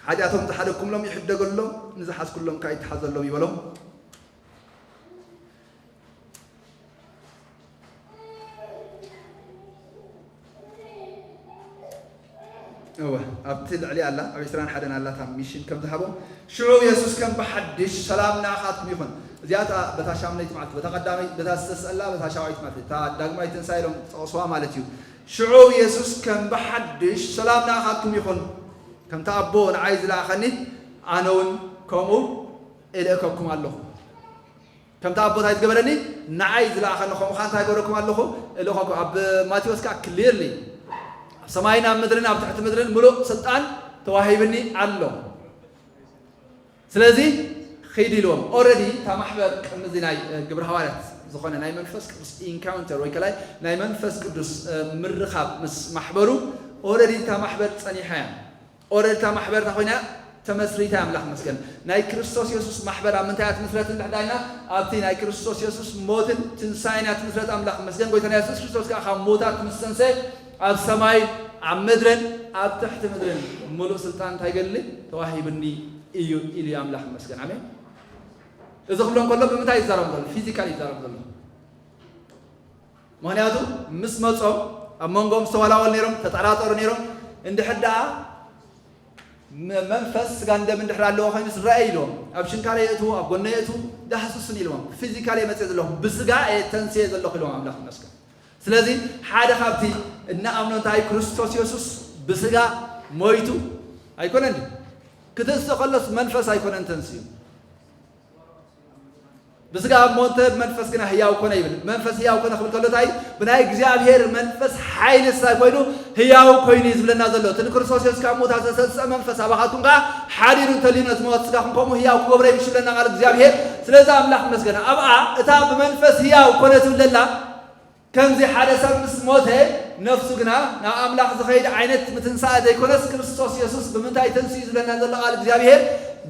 ሓጢኣቶም ዝሓደግኩምሎም ይሕደገሎም፣ ንዝሓዝኩሎም ከኣ ይተሓዘሎም ይበሎም። እወ፣ ኣብቲ ልዕሊ ኣላ፣ ኣብ ዒስራን ሓደን ኣላ እታ ሚሽን ከም ዝሃቦም። ሽዑ የሱስ ከም ብሓድሽ፣ "ሰላም ንኣኻትኩም ይኹን።" እዚኣ እታ በታ ሻምነይቲ ማለት፣ በታ ቀዳመይቲ፣ በታ ዝተስኣላ፣ በታ ሻውዓይቲ ማለት፣ እታ ዳግማይ ትንሳኤ ኢሎም ዝጠቐስዋ ማለት እዩ። ሽዑ የሱስ ከም ብሓድሽ፣ "ሰላም ንኣኻትኩም ይኹን። ከምቲ ኣቦ ንዓይ ዝለኣኸኒ፣ ኣነ እውን ከምኡ እልእከኩም ኣለኹ።" ከምቲ ኣቦ እንታይ ዝገበረኒ፣ ንዓይ ዝለኣኸኒ ከምኡ ኸዓ እንታይ ገበረኩም ኣለኹ? እልእኸኩም። ኣብ ማቴዎስ ከኣ ክሊርሊ፣ "ኣብ ሰማይን ኣብ ምድርን ኣብ ትሕቲ ምድርን ምሉእ ስልጣን ተዋሂብኒ ኣሎ። ስለዚ ኺድ" ኢልዎም። ኦረዲ እታ ማሕበር ቅድሚ እዚ ናይ፣ እ፣ ግብረ ሃዋርያት ዝኾነ ናይ መንፈስ ቅዱስ ኢንካውንተር ወይ ከላይ ናይ መንፈስ ቅዱስ፣ እ፣ ምርኻብ ምስ ማሕበሩ፣ ኦረዲ እታ ማሕበር ጸኒሓ እያ። ኦረዲ እታ ማሕበር እንታይ ኮይና? ተመስሪታ እያ። ኣምላኽ ይመስገን። ናይ ክርስቶስ የሱስ ማሕበር ኣብ ምንታይ እያ ትምስረት እንድሕር ዳይና? ኣብቲ ናይ ክርስቶስ የሱስ ሞትን ትንሳኤን እያ ትምስረት። ኣምላኽ ይመስገን። ጎይታና የሱስ ክርስቶስ ከኣ ካብ ሞታት ምስ ተንሰየ፣ ኣብ ሰማይ፣ ኣብ ምድርን ኣብ ትሕቲ ምድርን ምሉእ ስልጣን እንታይ ገድሊ? ተዋሂብኒ እዩ ኢሉ እዩ። ኣምላኽ ይመስገን። ኣሜን። እዚ ክብሎ እንከሎ ብምንታይ ይዛረብ ዘሎ? ፊዚካል ይዛረብ ዘሎ። ምኽንያቱ ምስ መጾም ኣብ መንጎኦም ዝተወላወሉ ነይሮም፣ ተጠራጠሩ ነይሮም። እንድሕር ደኣ መ-፣ መንፈስ ስጋን ደምን እንድሕር ኣለዎ ኮይኑስ ረኣይ ኢልዎም። ኣብ ሽንካረይ እትዉ፣ ኣብ ጎነይ እትዉ፣ ዳህስሱን ኢልዎም። ፊዚካል እየ መጽየ ዘለኹ፣ ብስጋ እየ ተንስየ ዘለኹ ኢልዎም። ኣምላኽ ይመስገን። ስለዚ ሓደ ካብቲ እንኣምኖ እንታይ፣ ክርስቶስ የሱስ ብስጋ ሞይቱ ኣይኮነን ድዩ? ክትንስእ ከሎስ መንፈስ ኣይኮነን ተንስዩ። ብስጋ ሞተ፣ ብመንፈስ ግና ህያው ኮነ ይብል። መንፈስ ህያው ኮነ ክብል ከሎ እንታይ? ብናይ እግዚኣብሔር መንፈስ ሓይሊ እንታይ ኮይኑ? ህያው ኮይኑ እዩ ዝብለና ዘሎ። እቲ ንክርስቶስ የሱስ ካብ ሙታን ዝተንስአ መንፈስ ኣባኻትኩም ከኣ ሓዲሩ እንተልዩ ነቲ ሞት ስጋኹም ከምኡ ህያው ክገብሮ እዩ ዝብለና ቃል እግዚኣብሔር። ስለዚ ኣምላኽ ይመስገን። ኣብኣ እታ ብመንፈስ ህያው ኮነ ትብል ዘላ ከምዚ ሓደ ሰብ ምስ ሞተ፣ ነፍሱ ግና ናብ ኣምላኽ ዝኸይድ ዓይነት ምትንሳእ ዘይኮነስ፣ ክርስቶስ የሱስ ብምንታይ ተንስኡ ዝብለና ዘሎ ቃል እግዚኣብሔር፣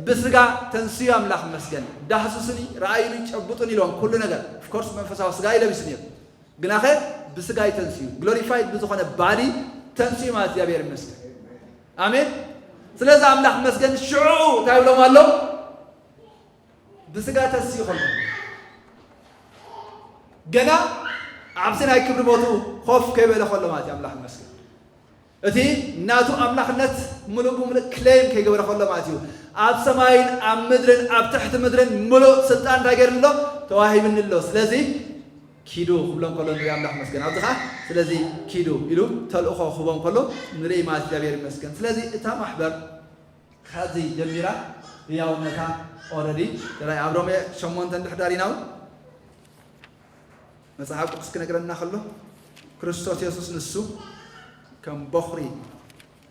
ብስጋ ተንስኡ። ኣምላኽ ይመስገን። ዳህስሱኒ፣ ረኣዩኒ፣ ጨብጡኒ ኢሎም ኩሉ ነገር። ኦፍኮርስ መንፈሳዊ ስጋ እዩ ለቢሱ ነይሩ። ግናኸ ብስጋ እዩ ተንስኡ። ግሎሪፋይድ ብዝኾነ ባዲ ተንስኡ ማለት እግዚኣብሔር ይመስገን። ኣሜን። ስለዚ ኣምላኽ ይመስገን። ሽዑ እንታይ ይብሎም ኣሎ? ብስጋ ተስዩ ከሎ፣ ገና ኣብዚ ናይ ክብሪ ቦትኡ ኮፍ ከይበለ ከሎ ማለት እዩ። ኣምላኽ ይመስገን። እቲ ናቱ ኣምላኽነት ምሉእ ብምሉእ ክሌም ከይገበረ ከሎ ማለት እዩ። ኣብ ሰማይን ኣብ ምድርን ኣብ ትሕቲ ምድርን ምሉእ ስልጣን እንታይ ገይሩ ኣሎ? ተዋሂብኒ ኣሎ። ስለዚ ኪዱ ክብሎም ከሎ ንርኢ። ኣምላኽ ይመስገን። ኣብዚ ኸዓ ስለዚ ኪዱ ኢሉ ተልእኾ ክህቦም ከሎ ንርኢ ማለት፣ እግዚኣብሔር ይመስገን። ስለዚ እታ ማሕበር ካብዚ ጀሚራ ህያውነታ ኦረዲ ተራእዩ። ኣብ ሮሜ ሸሞንተ እንድሕር ዳሪና እውን መጽሓፍ ቅዱስ ክነግረና ከሎ፣ ክርስቶስ የሱስ ንሱ ከም ቦኽሪ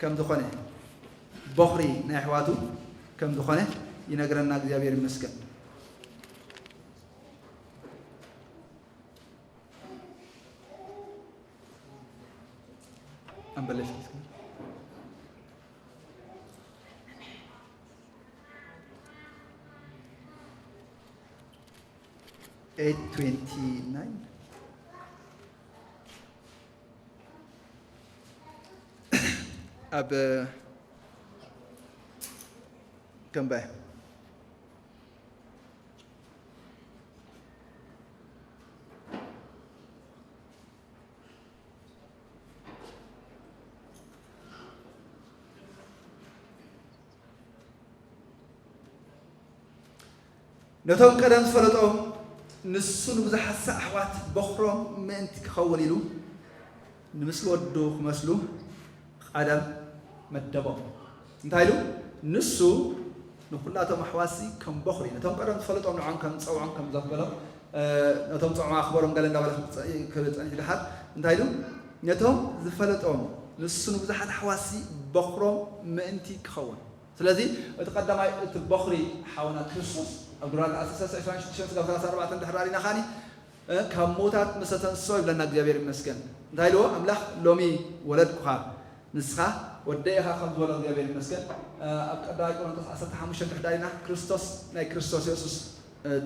ከም ዝኾነ፣ ቦኽሪ ናይ ኣሕዋቱ ከም ዝኾነ ይነግረና። እግዚኣብሔር ይመስገን። ኣንበለሽ እስኪ። Eight twenty-nine. ኣብ ከምባይ ነቶም ቀደም ዝፈለጦም ንሱ ንብዙሓት ኣሕዋት በኹሮም ምእንቲ ክኸውን ኢሉ ንምስሊ ወዱ ክመስሉ ቀደም መደቦም። እንታይ ኢሉ? ንሱ ንኹላቶም ኣሕዋትሲ ከም በኹሪ ነቶም ቀደም ዝፈለጦም ንዖም ከም ጸውዖም ከም ዘኽበሎም ነቶም ጸውዖም ኣኽበሮም ገለ እንዳበለ ክብል ጸኒሑ ድሓር እንታይ ኢሉ? ነቶም ዝፈለጦም ንሱ ንብዙሓት ኣሕዋትሲ በኹሮም ምእንቲ ክኸውን ስለዚ እቲ ቀዳማይ እቲ በኹሪ ሓውና ክርስቶስ ኣብ ግብራን ዓሰርተ ሰለስተ ዕስራን ሽዱሽተን ስጋብ ሰላሳ ኣርባዕተን ድሕር ኣሪና ኻኒ ካብ ሞታት ምስ ተንስኦ ይብለና እግዚኣብሔር ይመስገን እንታይ ኢልዎ ኣምላኽ ሎሚ ወለድኩኻ ንስኻ ወደ ኢኻ ከም ዝበሎ እግዚኣብሔር ይመስገን ኣብ ቀዳማይ ቆሮንቶስ ዓሰርተ ሓሙሽተ ድሕር ኣሪና ክርስቶስ ናይ ክርስቶስ የሱስ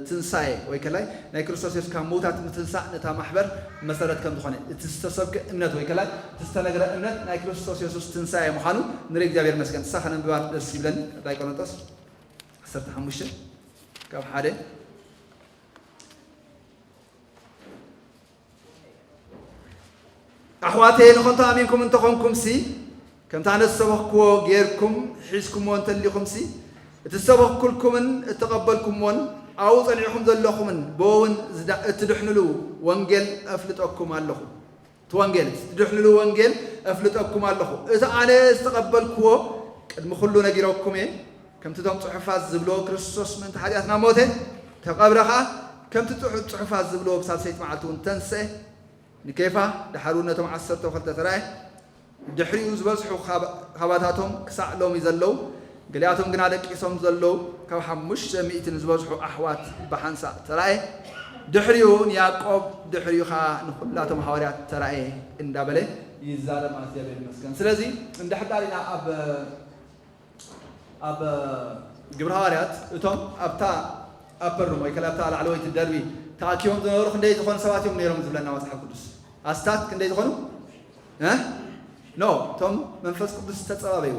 ትንሳኤ ወይ ከላይ ናይ ክርስቶስ የሱስ ካብ ምውታት ምትንሳእ ነታ ማሕበር መሰረት ከም ዝኾነ እቲ ዝተሰብከ እምነት ወይ ከላይ እቲ ዝተነግረ እምነት ናይ ክርስቶስ የሱስ ትንሳኤ ምዃኑ ንርኢ እግዚኣብሔር መስገን ንሳ ከነንብባ ደስ ይብለኒ ቀዳይ ቆሮንቶስ ዓሰርተ ሓሙሽተ ካብ ሓደ ኣሕዋተየ ንኸንቱ ኣሚንኩም እንተኾንኩምሲ ከምቲ ኣነ ዝሰበኽክዎ ጌርኩም ሒዝኩምዎ እንተሊኹምሲ እቲ ዝሰበኽኩልኩምን እተቐበልኩምዎን ኣብኡ ጸኒዕኹም ዘለኹምን ብኡ እውን እትድሕንሉ ወንጌል ኣፍልጠኩም ኣለኹ። እቲ ወንጌል እቲ ትድሕንሉ ወንጌል ኣፍልጠኩም ኣለኹ። እቲ ኣነ ዝተቐበልክዎ ቅድሚ ኩሉ ነጊረኩም እየ። ከምቲ እቶም ጽሑፋት ዝብልዎ ክርስቶስ ምእንቲ ሓጢኣትና ሞተ፣ ተቐብረ ኸኣ፣ ከምቲ ጽሑ- ጽሑፋት ዝብልዎ ብሳልሰይቲ መዓልቲ እውን ተንስአ፣ ንኬፋ፣ ደሓር እውን ነቶም ዓሰርተ ወክልተ ተራእየ። ድሕሪኡ ዝበዝሑ ካብ- ካባታቶም ክሳዕ ሎሚ ዘለዉ፣ ገሊኣቶም ግና ደቂሶም ዘለዉ ካብ ሓሙሽተ ሚእቲ ንዝበዝሑ ኣሕዋት ብሓንሳእ ተራእየ። ድሕሪኡ ንያዕቆብ፣ ድሕሪኡ ኸኣ ንኹላቶም ሃዋርያት ተራእየ እንዳበለ ይዛረብ ማለት እግዚኣብሔር ይመስገን። ስለዚ እንድሕር ዳር ኢና ኣብ ኣብ ግብረ ሃዋርያት እቶም ኣብታ ኣፐር ሩም ወይ ከላ ኣብታ ላዕለወይቲ ደርቢ ተኣኪቦም ዝነበሩ ክንደይ ዝኾኑ ሰባት እዮም ነይሮም ዝብለና መጽሓፍ ቅዱስ ኣስታት ክንደይ ዝኾኑ እ ኖ እቶም መንፈስ ቅዱስ ዝተጸባበዩ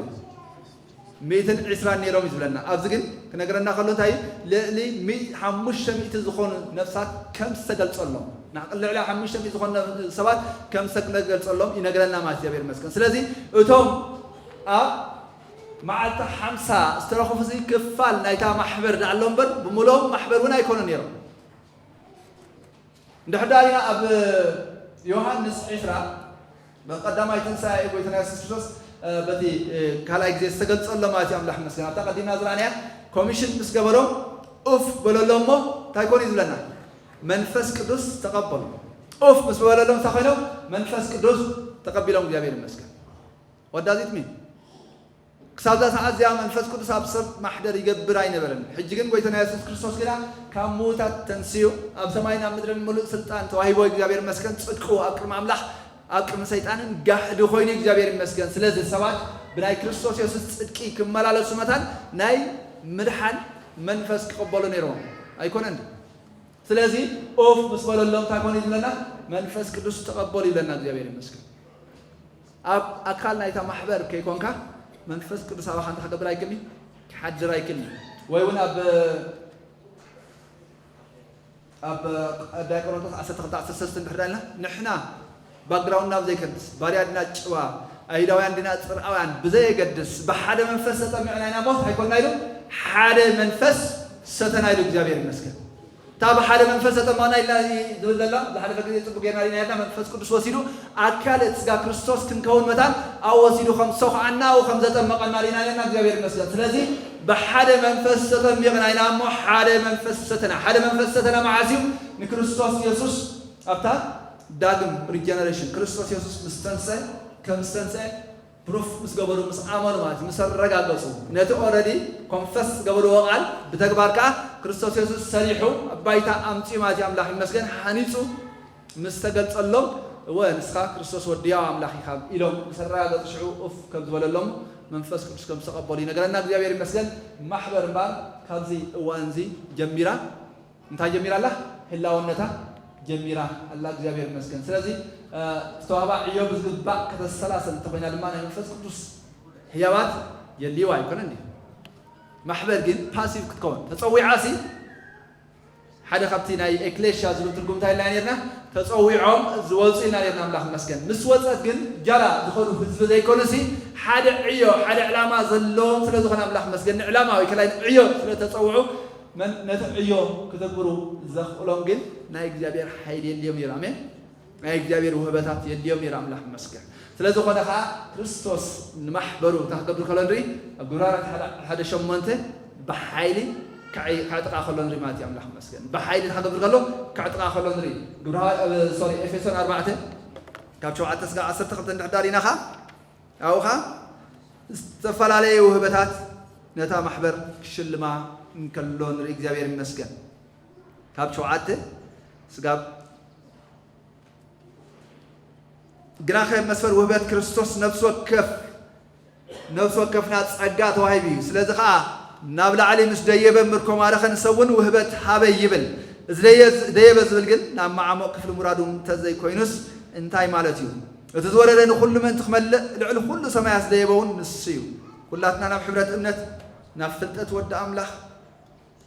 ሚእትን ዕስራን ነይሮም እዩ ዝብለና ኣብዚ ግን ክነግረና ከሎ እንታይ እዩ ልዕሊ ሓሙሽተ ሚእቲ ዝኾኑ ነፍሳት ከም ዝተገልጸሎም ልዕሊ ሓሙሽተ ሚእቲ ዝኾኑ ሰባት ከም ዝተገልጸሎም ይነግረና ማለት እግዚኣብሔር ይመስገን ስለዚ እቶም ኣብ መዓልቲ ሓምሳ ዝተረኸፉ እዚ ክፋል ናይታ ማሕበር ዳኣሎ እምበር ብምሎም ማሕበር እውን ኣይኮኑ ነይሮም። እንድሕር ዳኣ ኣብ ዮሃንስ ዕስራ ብቀዳማይ ትንሳኤ ጎይታና የሱስ ክርስቶስ በቲ ካልኣይ ግዜ ዝተገልጸሎ ማለት እዩ ኣምላኽ ይመስገን ኣብታ ቀዲምና ዝረኣናያ ኮሚሽን ምስ ገበሮም ኡፍ በለሎ እሞ እንታይ ኮኑ እዩ ዝብለና መንፈስ ቅዱስ ተቐበሉ ኡፍ ምስ በለሎም እንታይ ኮይኖም መንፈስ ቅዱስ ተቐቢሎም እግዚኣብሔር ይመስገን What does it mean? ክሳብዛ ሰዓት እዚኣ መንፈስ ቅዱስ ኣብ ሰብ ማሕደር ይገብር ኣይነበረን። ሕጂ ግን ጎይታና የሱስ ክርስቶስ ግና ካብ ምዉታት ተንስኡ ኣብ ሰማይን ኣብ ምድርን ምሉእ ስልጣን ተዋሂቦ እግዚኣብሔር ይመስገን ጽድቁ ኣብ ቅድሚ ኣምላኽ ኣብ ቅድሚ ሰይጣንን ጋሕዲ ኮይኑ እግዚኣብሔር ይመስገን። ስለዚ ሰባት ብናይ ክርስቶስ የሱስ ጽድቂ ክመላለሱ መታን ናይ ምድሓን መንፈስ ክቕበሉ ነይርዎም ኣይኮነን። ስለዚ ኦፍ ምስ በለሎም እንታይ ኮነ ይብለና መንፈስ ቅዱስ ተቐበሉ ይብለና እግዚኣብሔር ይመስገን። ኣብ ኣካል ናይታ ማሕበር ከይኮንካ መንፈስ ቅዱስ ኣባኻ እንታይ ክገብር ኣይክእልን ክሓድር ኣይክእልን ወይ እውን ኣብ ኣብ ዳይ ቆሮንቶስ ዓሰርተ ክልተ ዓሰርተ ሰለስተ እንድሕር ዳልና ንሕና ባክግራውንድ ናብ ዘይከድስ ባርያ ድና ጭዋ ኣይሁዳውያን ድና ፅርኣውያን ብዘየገድስ ብሓደ መንፈስ ተጠሚዕና ኢና ሞት ኣይኮንና ኢሉ ሓደ መንፈስ ሰተና ኢሉ እግዚኣብሔር ይመስገን እታ ብሓደ መንፈስ ተጠመቕና ኢልና እዩ ዝብል ዘሎ ዝሓለፈ ግዜ ፅቡቅ ጌርና ሪና ርና መንፈስ ቅዱስ ወሲዱ ኣካል እቲ ስጋ ክርስቶስ ክንከውን መታን ኣብ ወሲዱ ከም ሰኹዓና ኣብኡ ከም ዘጠመቐና ሪና ርና እግዚኣብሔር ይመስገን ስለዚ ብሓደ መንፈስ ተጠሚቕና ኢና እሞ ሓደ መንፈስ ሰተና ሓደ መንፈስ ሰተና መዓስ እዩ ንክርስቶስ የሱስ ኣብታ ዳግም ሪጀነሬሽን ክርስቶስ የሱስ ምስ ተንሰ ከም ዝተንሰ ፕሩፍ ምስ ገበሩ ምስ ኣመኑ ማለት እዩ ምስ ኣረጋገፁ ነቲ ኦረዲ ኮንፈስ ዝገበርዎ ቃል ብተግባር ከዓ ክርስቶስ የሱስ ሰሪሑ ኣብ ባይታ ኣምፅኡ ማለት እዩ ኣምላኽ ይመስገን ሓኒፁ ምስ ተገልፀሎም እወ ንስኻ ክርስቶስ ወዲ ያው ኣምላኽ ኢኻ ኢሎም ምስ ኣረጋገፁ ሽዑ ኡፍ ከም ዝበለሎም መንፈስ ቅዱስ ከም ዝተቐበሉ ይነገረና እግዚኣብሔር ይመስገን ማሕበር እምበኣር ካብዚ እዋን እዚ ጀሚራ እንታይ ጀሚራ ኣላ ህላውነታ ጀሚራ ኣላ እግዚኣብሔር ይመስገን ስለዚ ዝተዋህባ ዕዮ ብዝግባእ ከተሰላሰል እንተኮይና ድማ ናይ መንፈስ ቅዱስ ህያባት የድልይዋ ኣይኮነን ድዩ? ማሕበር ግን ፓሲቭ ክትከውን ተጸዊዓ ሲ ሓደ ካብቲ ናይ ኤክሌሽያ ዝብል ትርጉም እንታይ ኢልና ነርና? ተጸዊዖም ዝወጹ ኢልና ነርና። ኣምላኽ ይመስገን። ምስ ወጸት ግን ጃላ ዝኾኑ ህዝቢ ዘይኮኑሲ ሓደ ዕዮ፣ ሓደ ዕላማ ዘለዎም ስለ ዝኾነ ኣምላኽ ይመስገን። ንዕላማ ወይ ከላይ ዕዮ ስለ ተጸውዑ መን ነቲ ዕዮ ክተግብሩ ዘኽእሎም ግን ናይ እግዚኣብሔር ሓይሊ የድልዮም ነይሩ። ኣሜን። ናይ እግዚኣብሔር ውህበታት የድልዮም ነይሩ። ኣምላኽ ይመስገን። ስለ ዝኾነ ኸዓ ክርስቶስ ንማሕበሩ እንታይ ክገብር ከሎ ንርኢ? ኣብ ግብረ ሃዋርያት ሓደ ሸሞንተ ብሓይሊ ከዕ-፣ ከዕጥቓ ከሎ ንርኢ ማለት እዩ። ኣምላኽ ይመስገን። ብሓይሊ እንታይ ክገብር ከሎ? ከዕጥቓ ከሎ ንርኢ። ግብረ ሃዋ-፣ እ፣ ሶሪ፣ ኤፌሶን ኣርባዕተ ካብ ሸውዓተ ስጋብ ዓሰርተ ክልተ እንድሕር ዳሪና ኸዓ ኣብኡ ኸዓ ዝተፈላለየ ውህበታት ነታ ማሕበር ክሽልማ እንከሎ ንርኢ። እግዚኣብሔር ይመስገን። ካብ ሸውዓተ ስጋብ ግናኸ መስፈር ውህበት ክርስቶስ ነፍሲ ወከፍ፣ ነፍሲ ወከፍና ጸጋ ተዋሂቡ እዩ። ስለዚ ኸዓ ናብ ላዕሊ ምስ ደየበ ምርኮ ማረኸ ንሰብ እውን ውህበት ሃበ ይብል። እዚ ደየ-፣ ደየበ ዝብል ግን ናብ መዓሙቕ ክፍሊ ሙራዱ እንተዘይኮይኑስ እንታይ ማለት እዩ? እቲ ዝወረደ ንኹሉ ምእንቲ ክመልእ ልዕሊ ኩሉ ሰማያት ዝደየበ እውን ንሱ እዩ። ኩላትና ናብ ሕብረት እምነት፣ ናብ ፍልጠት ወዲ ኣምላኽ፣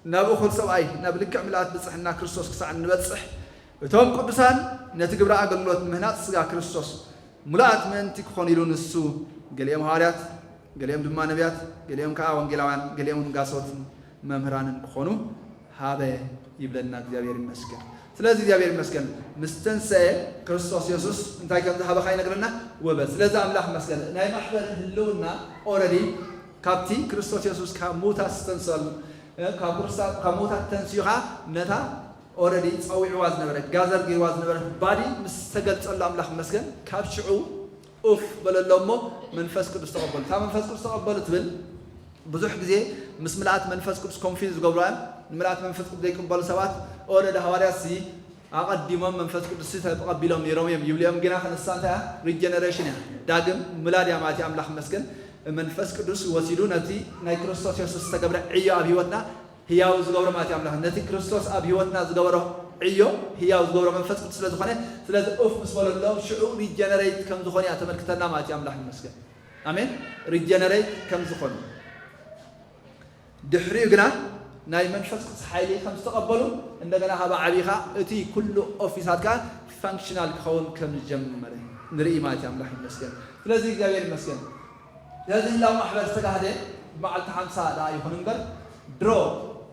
ናብ እኹል ሰብኣይ፣ ናብ ልክዕ ምልኣት ብጽሕና ክርስቶስ ክሳዕ እንበጽሕ፣ እቶም ቅዱሳን ነቲ ግብረ ኣገልግሎት ንምህናጽ ስጋ ክርስቶስ ምሉኣት ምእንቲ ክኾኑ ኢሉ ንሱ፣ ገሊኦም ሃዋርያት፣ ገሊኦም ድማ ነቢያት፣ ገሊኦም ከኣ ወንጌላውያን፣ ገሊኦም ጋሶትን መምህራንን ክኾኑ ሃበ ይብለና። እግዚኣብሔር ይመስገን። ስለዚ እግዚኣብሔር ይመስገን፣ ምስ ተንሰአ ክርስቶስ የሱስ እንታይ ከም ዝሃበኻ ይነግረና፣ ውህበት። ስለዚ ኣምላኽ ይመስገን፣ ናይ ማሕበር ህልውና ኦረዲ ካብቲ ክርስቶስ የሱስ ካብ ምዉታት ዝተንሰሉ፣ እ፣ ካብ ክርስታ-፣ ካብ ምዉታት ተንስዩ ኸዓ ነታ ኦረዲ ጸዊዕዋ ዝነበረ፣ ጋዘር ገይርዋ ዝነበረት ባዲ ምስ ተገልጸሉ ኣምላኽ ይመስገን፣ ካብ ሽዑ ኡፍ በለሎም እሞ መንፈስ ቅዱስ ተቐበሉ። እታ መንፈስ ቅዱስ ተቐበሉ ትብል ብዙሕ ግዜ ምስ ምልኣት መንፈስ ቅዱስ ኮንፊውዝ ዝገብሩ እዮም። ንምልኣት መንፈስ ቅዱስ ዘይቅበሉ ሰባት ኦረዲ ሃዋርያት ሲ ኣቐዲሞም መንፈስ ቅዱስ ተቐቢሎም ነይሮም እዮም ይብሉ እዮም። ግና ክንሳ እንታይ እያ? ሪጀነሬሽን እያ። ዳግም ምላድ እያ ማለት እዩ። ኣምላኽ ይመስገን። መንፈስ ቅዱስ ወሲዱ ነቲ ናይ ክርስቶስ የሱስ ዝተገብረ ዕዮ ኣብ ህይወትና ህያው ዝገብሮ ማለት እዩ ኣምላኽ። ነቲ ክርስቶስ ኣብ ህይወትና ዝገበሮ ዕዮ ህያው ዝገብሮ መንፈስ ቅዱስ ስለ ዝኾነ፣ ስለዚ ኡፍ ምስ በለሎም ሽዑ ሪጀነሬት ከም ዝኾነ እያ ተመልክተና ማለት እዩ። ኣምላኽ ይመስገን። ኣሜን። ሪጀነሬት ከም ዝኾኑ። ድሕሪኡ ግና ናይ መንፈስ ቅዱስ ሓይሊ ከም ዝተቐበሉ፣ እንደገና ካብ ዓቢኻ እቲ ኩሉ ኦፊሳትካ ፋንክሽናል ክኸውን ከም ዝጀመረ ንርኢ ማለት እዩ። ኣምላኽ ይመስገን። ስለዚ እግዚኣብሔር ይመስገን። ስለዚ ህላው ማሕበር ዝተጋህደ ብመዓልቲ ሓምሳ ደኣ ይኹን እምበር፣ ድሮ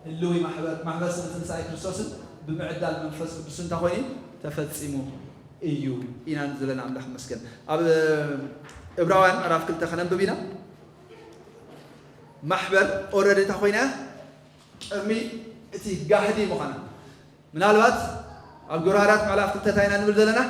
ህልዊ ማሕበር፣ ማሕበር ስለ ትንሳኤ ክርስቶስን ብምዕዳል መንፈስ ቅዱስ እንታይ ኮይኑ ተፈጺሙ እዩ ኢና ንዝብለና ኣምላኽ ይመስገን። ኣብ እብራውያን ምዕራፍ ክልተ ከነንብብ ኢና። ማሕበር ኦረዲ እንታይ ኮይና? ቅድሚ እቲ ጋህዲ ምዃና። ምናልባት ኣብ ግብረ ሃዋርያት ምዕራፍ ክልተ እንታይ ኢና ንብል ዘለና?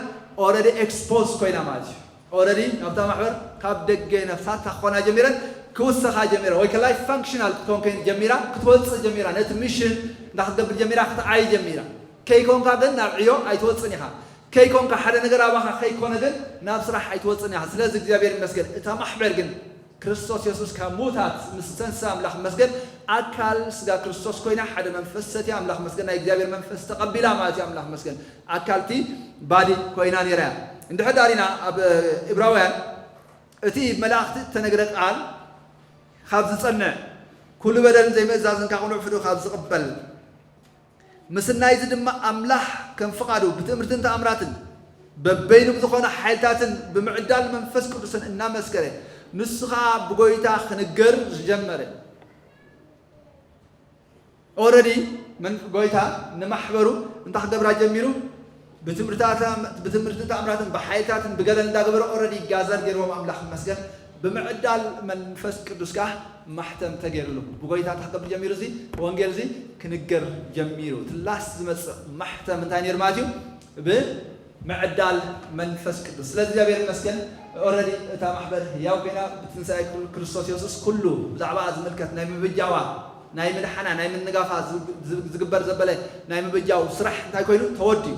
ኦረዲ ኤክስፖዝ ኮይና ማለት እዩ። ኦረዲ ናብታ ማሕበር ካብ ደገ ነፍሳት ክኾና ጀሚረን፣ ክውሰኻ ጀሚረን፣ ወይ ከላይ ፋንክሽናል ክትኮን ኮይን ጀሚራ፣ ክትወጽእ ጀሚራ። ነቲ ሚሽን እንዳ ክትገብር ጀሚራ፣ ክትዓይ ጀሚራ። ከይኮንካ ግን ናብ ዕዮ ኣይትወጽእን ኢኻ። ከይኮንካ ሓደ ነገር ኣባኻ ከይኮነ ግን ናብ ስራሕ ኣይትወጽእን ኢኻ። ስለዚ እግዚኣብሔር ይመስገን። እታ ማሕበር ግን ክርስቶስ የሱስ ካብ ምዉታት ምስ ተንሳ ኣምላኽ መስገን፣ ኣካል ስጋ ክርስቶስ ኮይና፣ ሓደ መንፈስ ሰትያ ኣምላኽ መስገን፣ ናይ እግዚኣብሔር መንፈስ ተቐቢላ ማለት እዩ። ኣምላኽ መስገን። ኣካል እቲ ባዲ ኮይና ነይራ እያ። እንድሕር ዳሪና ኣብ እብራውያን እቲ መላእኽቲ እተነግረ ቃል ካብ ዝጸንዕ፣ ኩሉ በደልን ዘይምእዛዝን ካብ ቅኑዕ ፍዱ ካብ ዝቕበል፣ ምስናይዚ ድማ ኣምላኽ ከም ፍቓዱ ብትእምርትን ተኣምራትን በበይኑ ብዝኾነ ሓይልታትን ብምዕዳል መንፈስ ቅዱስን እናመስከረ፣ ንሱ ኸኣ ብጎይታ ክንገር ዝጀመረ። ኦረዲ መን-፣ ጎይታ ንማሕበሩ እንታይ ክገብራ ጀሚሩ? ብትምህርትታ-፣ ብትምህርትን ተኣምራትን ብሓይልታትን ብገለን እንዳገበረ ኦረዲ ጋዘር ገይርዎም ኣምላኽ ይመስገን። ብምዕዳል መንፈስ ቅዱስ ከኣ ማሕተም ተገይርሉ። ብጎይታ እንታይ ክገብር ጀሚሩ? እዚ ወንጌል እዚ ክንገር ጀሚሩ። ትላስ ዝመጽእ ማሕተም እንታይ ነይሩ ማለት እዩ? ብምዕዳል መንፈስ ቅዱስ። ስለዚ እግዚኣብሔር ይመስገን፣ ኦረዲ እታ ማሕበር ህያው ኮይና ብትንሳኤ ክር-፣ ክርስቶስ የሱስ ኩሉ ብዛዕባ ዝምልከት ናይ ምብጃዋ፣ ናይ ምድሓና፣ ናይ ምንጋፋ ዝግ-፣ ዝግ-፣ ዝግበር ዘበለ ናይ ምብጃው ስራሕ እንታይ ኮይኑ? ተወዲኡ።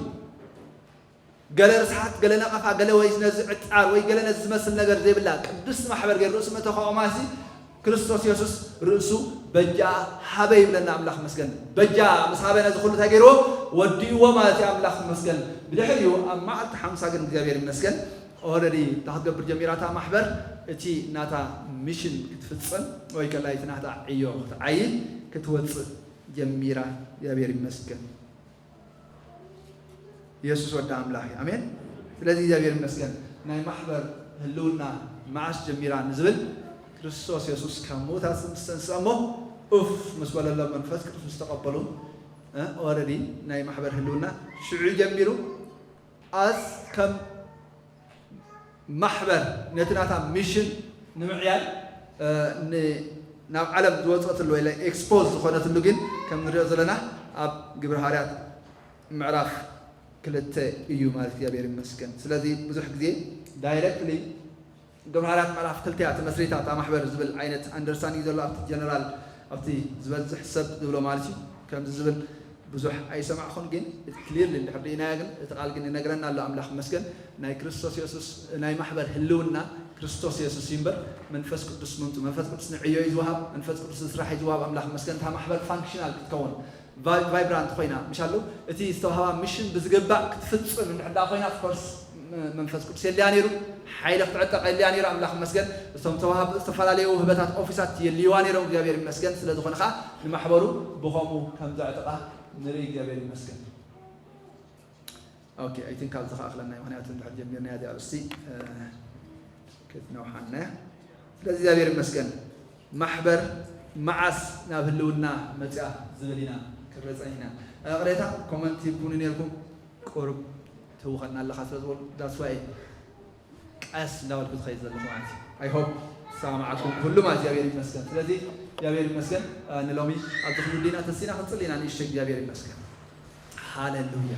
ገለ ርስሓት፣ ገለ ነቐፋ፣ ገለ ወይ ነዚ ዕጻር ወይ ገለ ነዚ ዝመስል ነገር ዘይብላ ቅድስቲ ማሕበር ገይሩ ርእሱ መተኸኦ ማሲ ክርስቶስ የሱስ ርእሱ በጃ ሃበ ይብለና ኣምላኽ መስገን። በጃ ምስ ሃበ ነዚ ኩሉ እንታይ ገይርዎ? ወዲእዎ ማለት እዩ። ኣምላኽ መስገን። ብድሕሪኡ ኣብ መዓልቲ ሓምሳ ግን እግዚኣብሔር ይመስገን ኦረዲ እታ ክትገብር ጀሚራ እታ ማሕበር እቲ ናታ ሚሽን ክትፍጽም ወይ ከላ እቲ ናታ ዕዮ ክትዓይል ክትወጽእ ጀሚራ። እግዚኣብሔር ይመስገን። የሱስ ወዲ ኣምላኽ እዩ። ኣሜን። ስለዚ እግዚኣብሔር ይመስገን። ናይ ማሕበር ህልውና መዓስ ጀሚራ ንዝብል ክርስቶስ የሱስ ካብ ምዉታት ምስ ተንስኣ እሞ ኡፍ ምስ በለሎም መንፈስ ቅዱስ ምስ ተቐበሉ ኦረዲ ናይ ማሕበር ህልውና ሽዑ ጀሚሩ ኣስ ከም ማሕበር ነቲ ናታ ሚሽን ንምዕያል ናብ ዓለም ዝወፀትሉ ወይ ኤክስፖዝ ዝኾነትሉ ግን ከም ንሪኦ ዘለና ኣብ ግብረ ሃዋርያት ምዕራፍ ክልተ እዩ ማለት እግዚኣብሔር ይመስገን። ስለዚ ብዙሕ ግዜ ዳይረክትሊ ግብረ ሃዋርያት ምዕራፍ ክልተ እያ ተመስሪታ እታ ማሕበር ዝብል ዓይነት ኣንደርስታንዲንግ ዘሎ ኣብቲ ጀነራል ኣብቲ ዝበዝሕ ሰብ ዝብሎ ማለት እዩ። ከምዚ ዝብል ብዙሕ ኣይሰማዕኹን፣ ግን ክሊርሊ እንድሕር ርኢናዮ ግን እቲ ቃል ግን ይነግረና ኣሎ። ኣምላኽ ይመስገን ናይ ክርስቶስ የሱስ ናይ ማሕበር ህልውና ክርስቶስ የሱስ እዩ እምበር መንፈስ ቅዱስ ምምፁ መንፈስ ቅዱስ ንዕዮ እዩ ዝወሃብ፣ መንፈስ ቅዱስ ንስራሕ እዩ ዝወሃብ። ኣምላኽ ይመስገን እታ ማሕበር ፋንክሽናል ክትከውን ቫይብራንት ኮይና ምሻሉ እቲ ዝተዋህባ ሚሽን ብዝግባእ ክትፍፅም እንድሕር ኮይና ኦፍኮርስ መንፈስ ቅዱስ የድልያ ነይሩ፣ ሓይሊ ክትዕጠቕ የድልያ ነይሩ። ኣምላኽ ይመስገን እቶም ተዋሃብ ዝተፈላለዩ ውህበታት ኦፊሳት የድልይዋ ነይሮም። እግዚኣብሔር ይመስገን ስለ ዝኾነ ከዓ ንማሕበሩ ብኸምኡ ከም ዘዕጥቓ ንርኢ። እግዚኣብሔር ይመስገን። ኦኬ ኣይ ቲንክ ኣብዚ ከኣኽለና እዩ፣ ምክንያቱ እንድሕር ጀሚርና እዚኣ ኣርእስቲ ክትነውሓና እያ። ስለዚ እግዚኣብሔር ይመስገን። ማሕበር መዓስ ናብ ህልውና መፅያ ዝብል ኢና ክንርኢ ፀኒሕና። ቅሬታ ኮመንት ሂብኩኒ ነርኩም ቁሩብ ትህውኸና ኣለኻ ስለ ዝበሉ that's why ቀስ እንዳበልኩ ዝኸይድ ዘለኹ ማለት እዩ። I hope ዝሰማማዓኩም ኩሉ ማለት እግዚኣብሔር ይመስገን። ስለዚ እግዚኣብሔር ይመስገን ንሎሚ ኣብዚ ክንውዲና ተሲና ክንፅሊ ኢና ንእሽተይ እግዚኣብሔር ይመስገን። ሃሌሉያ።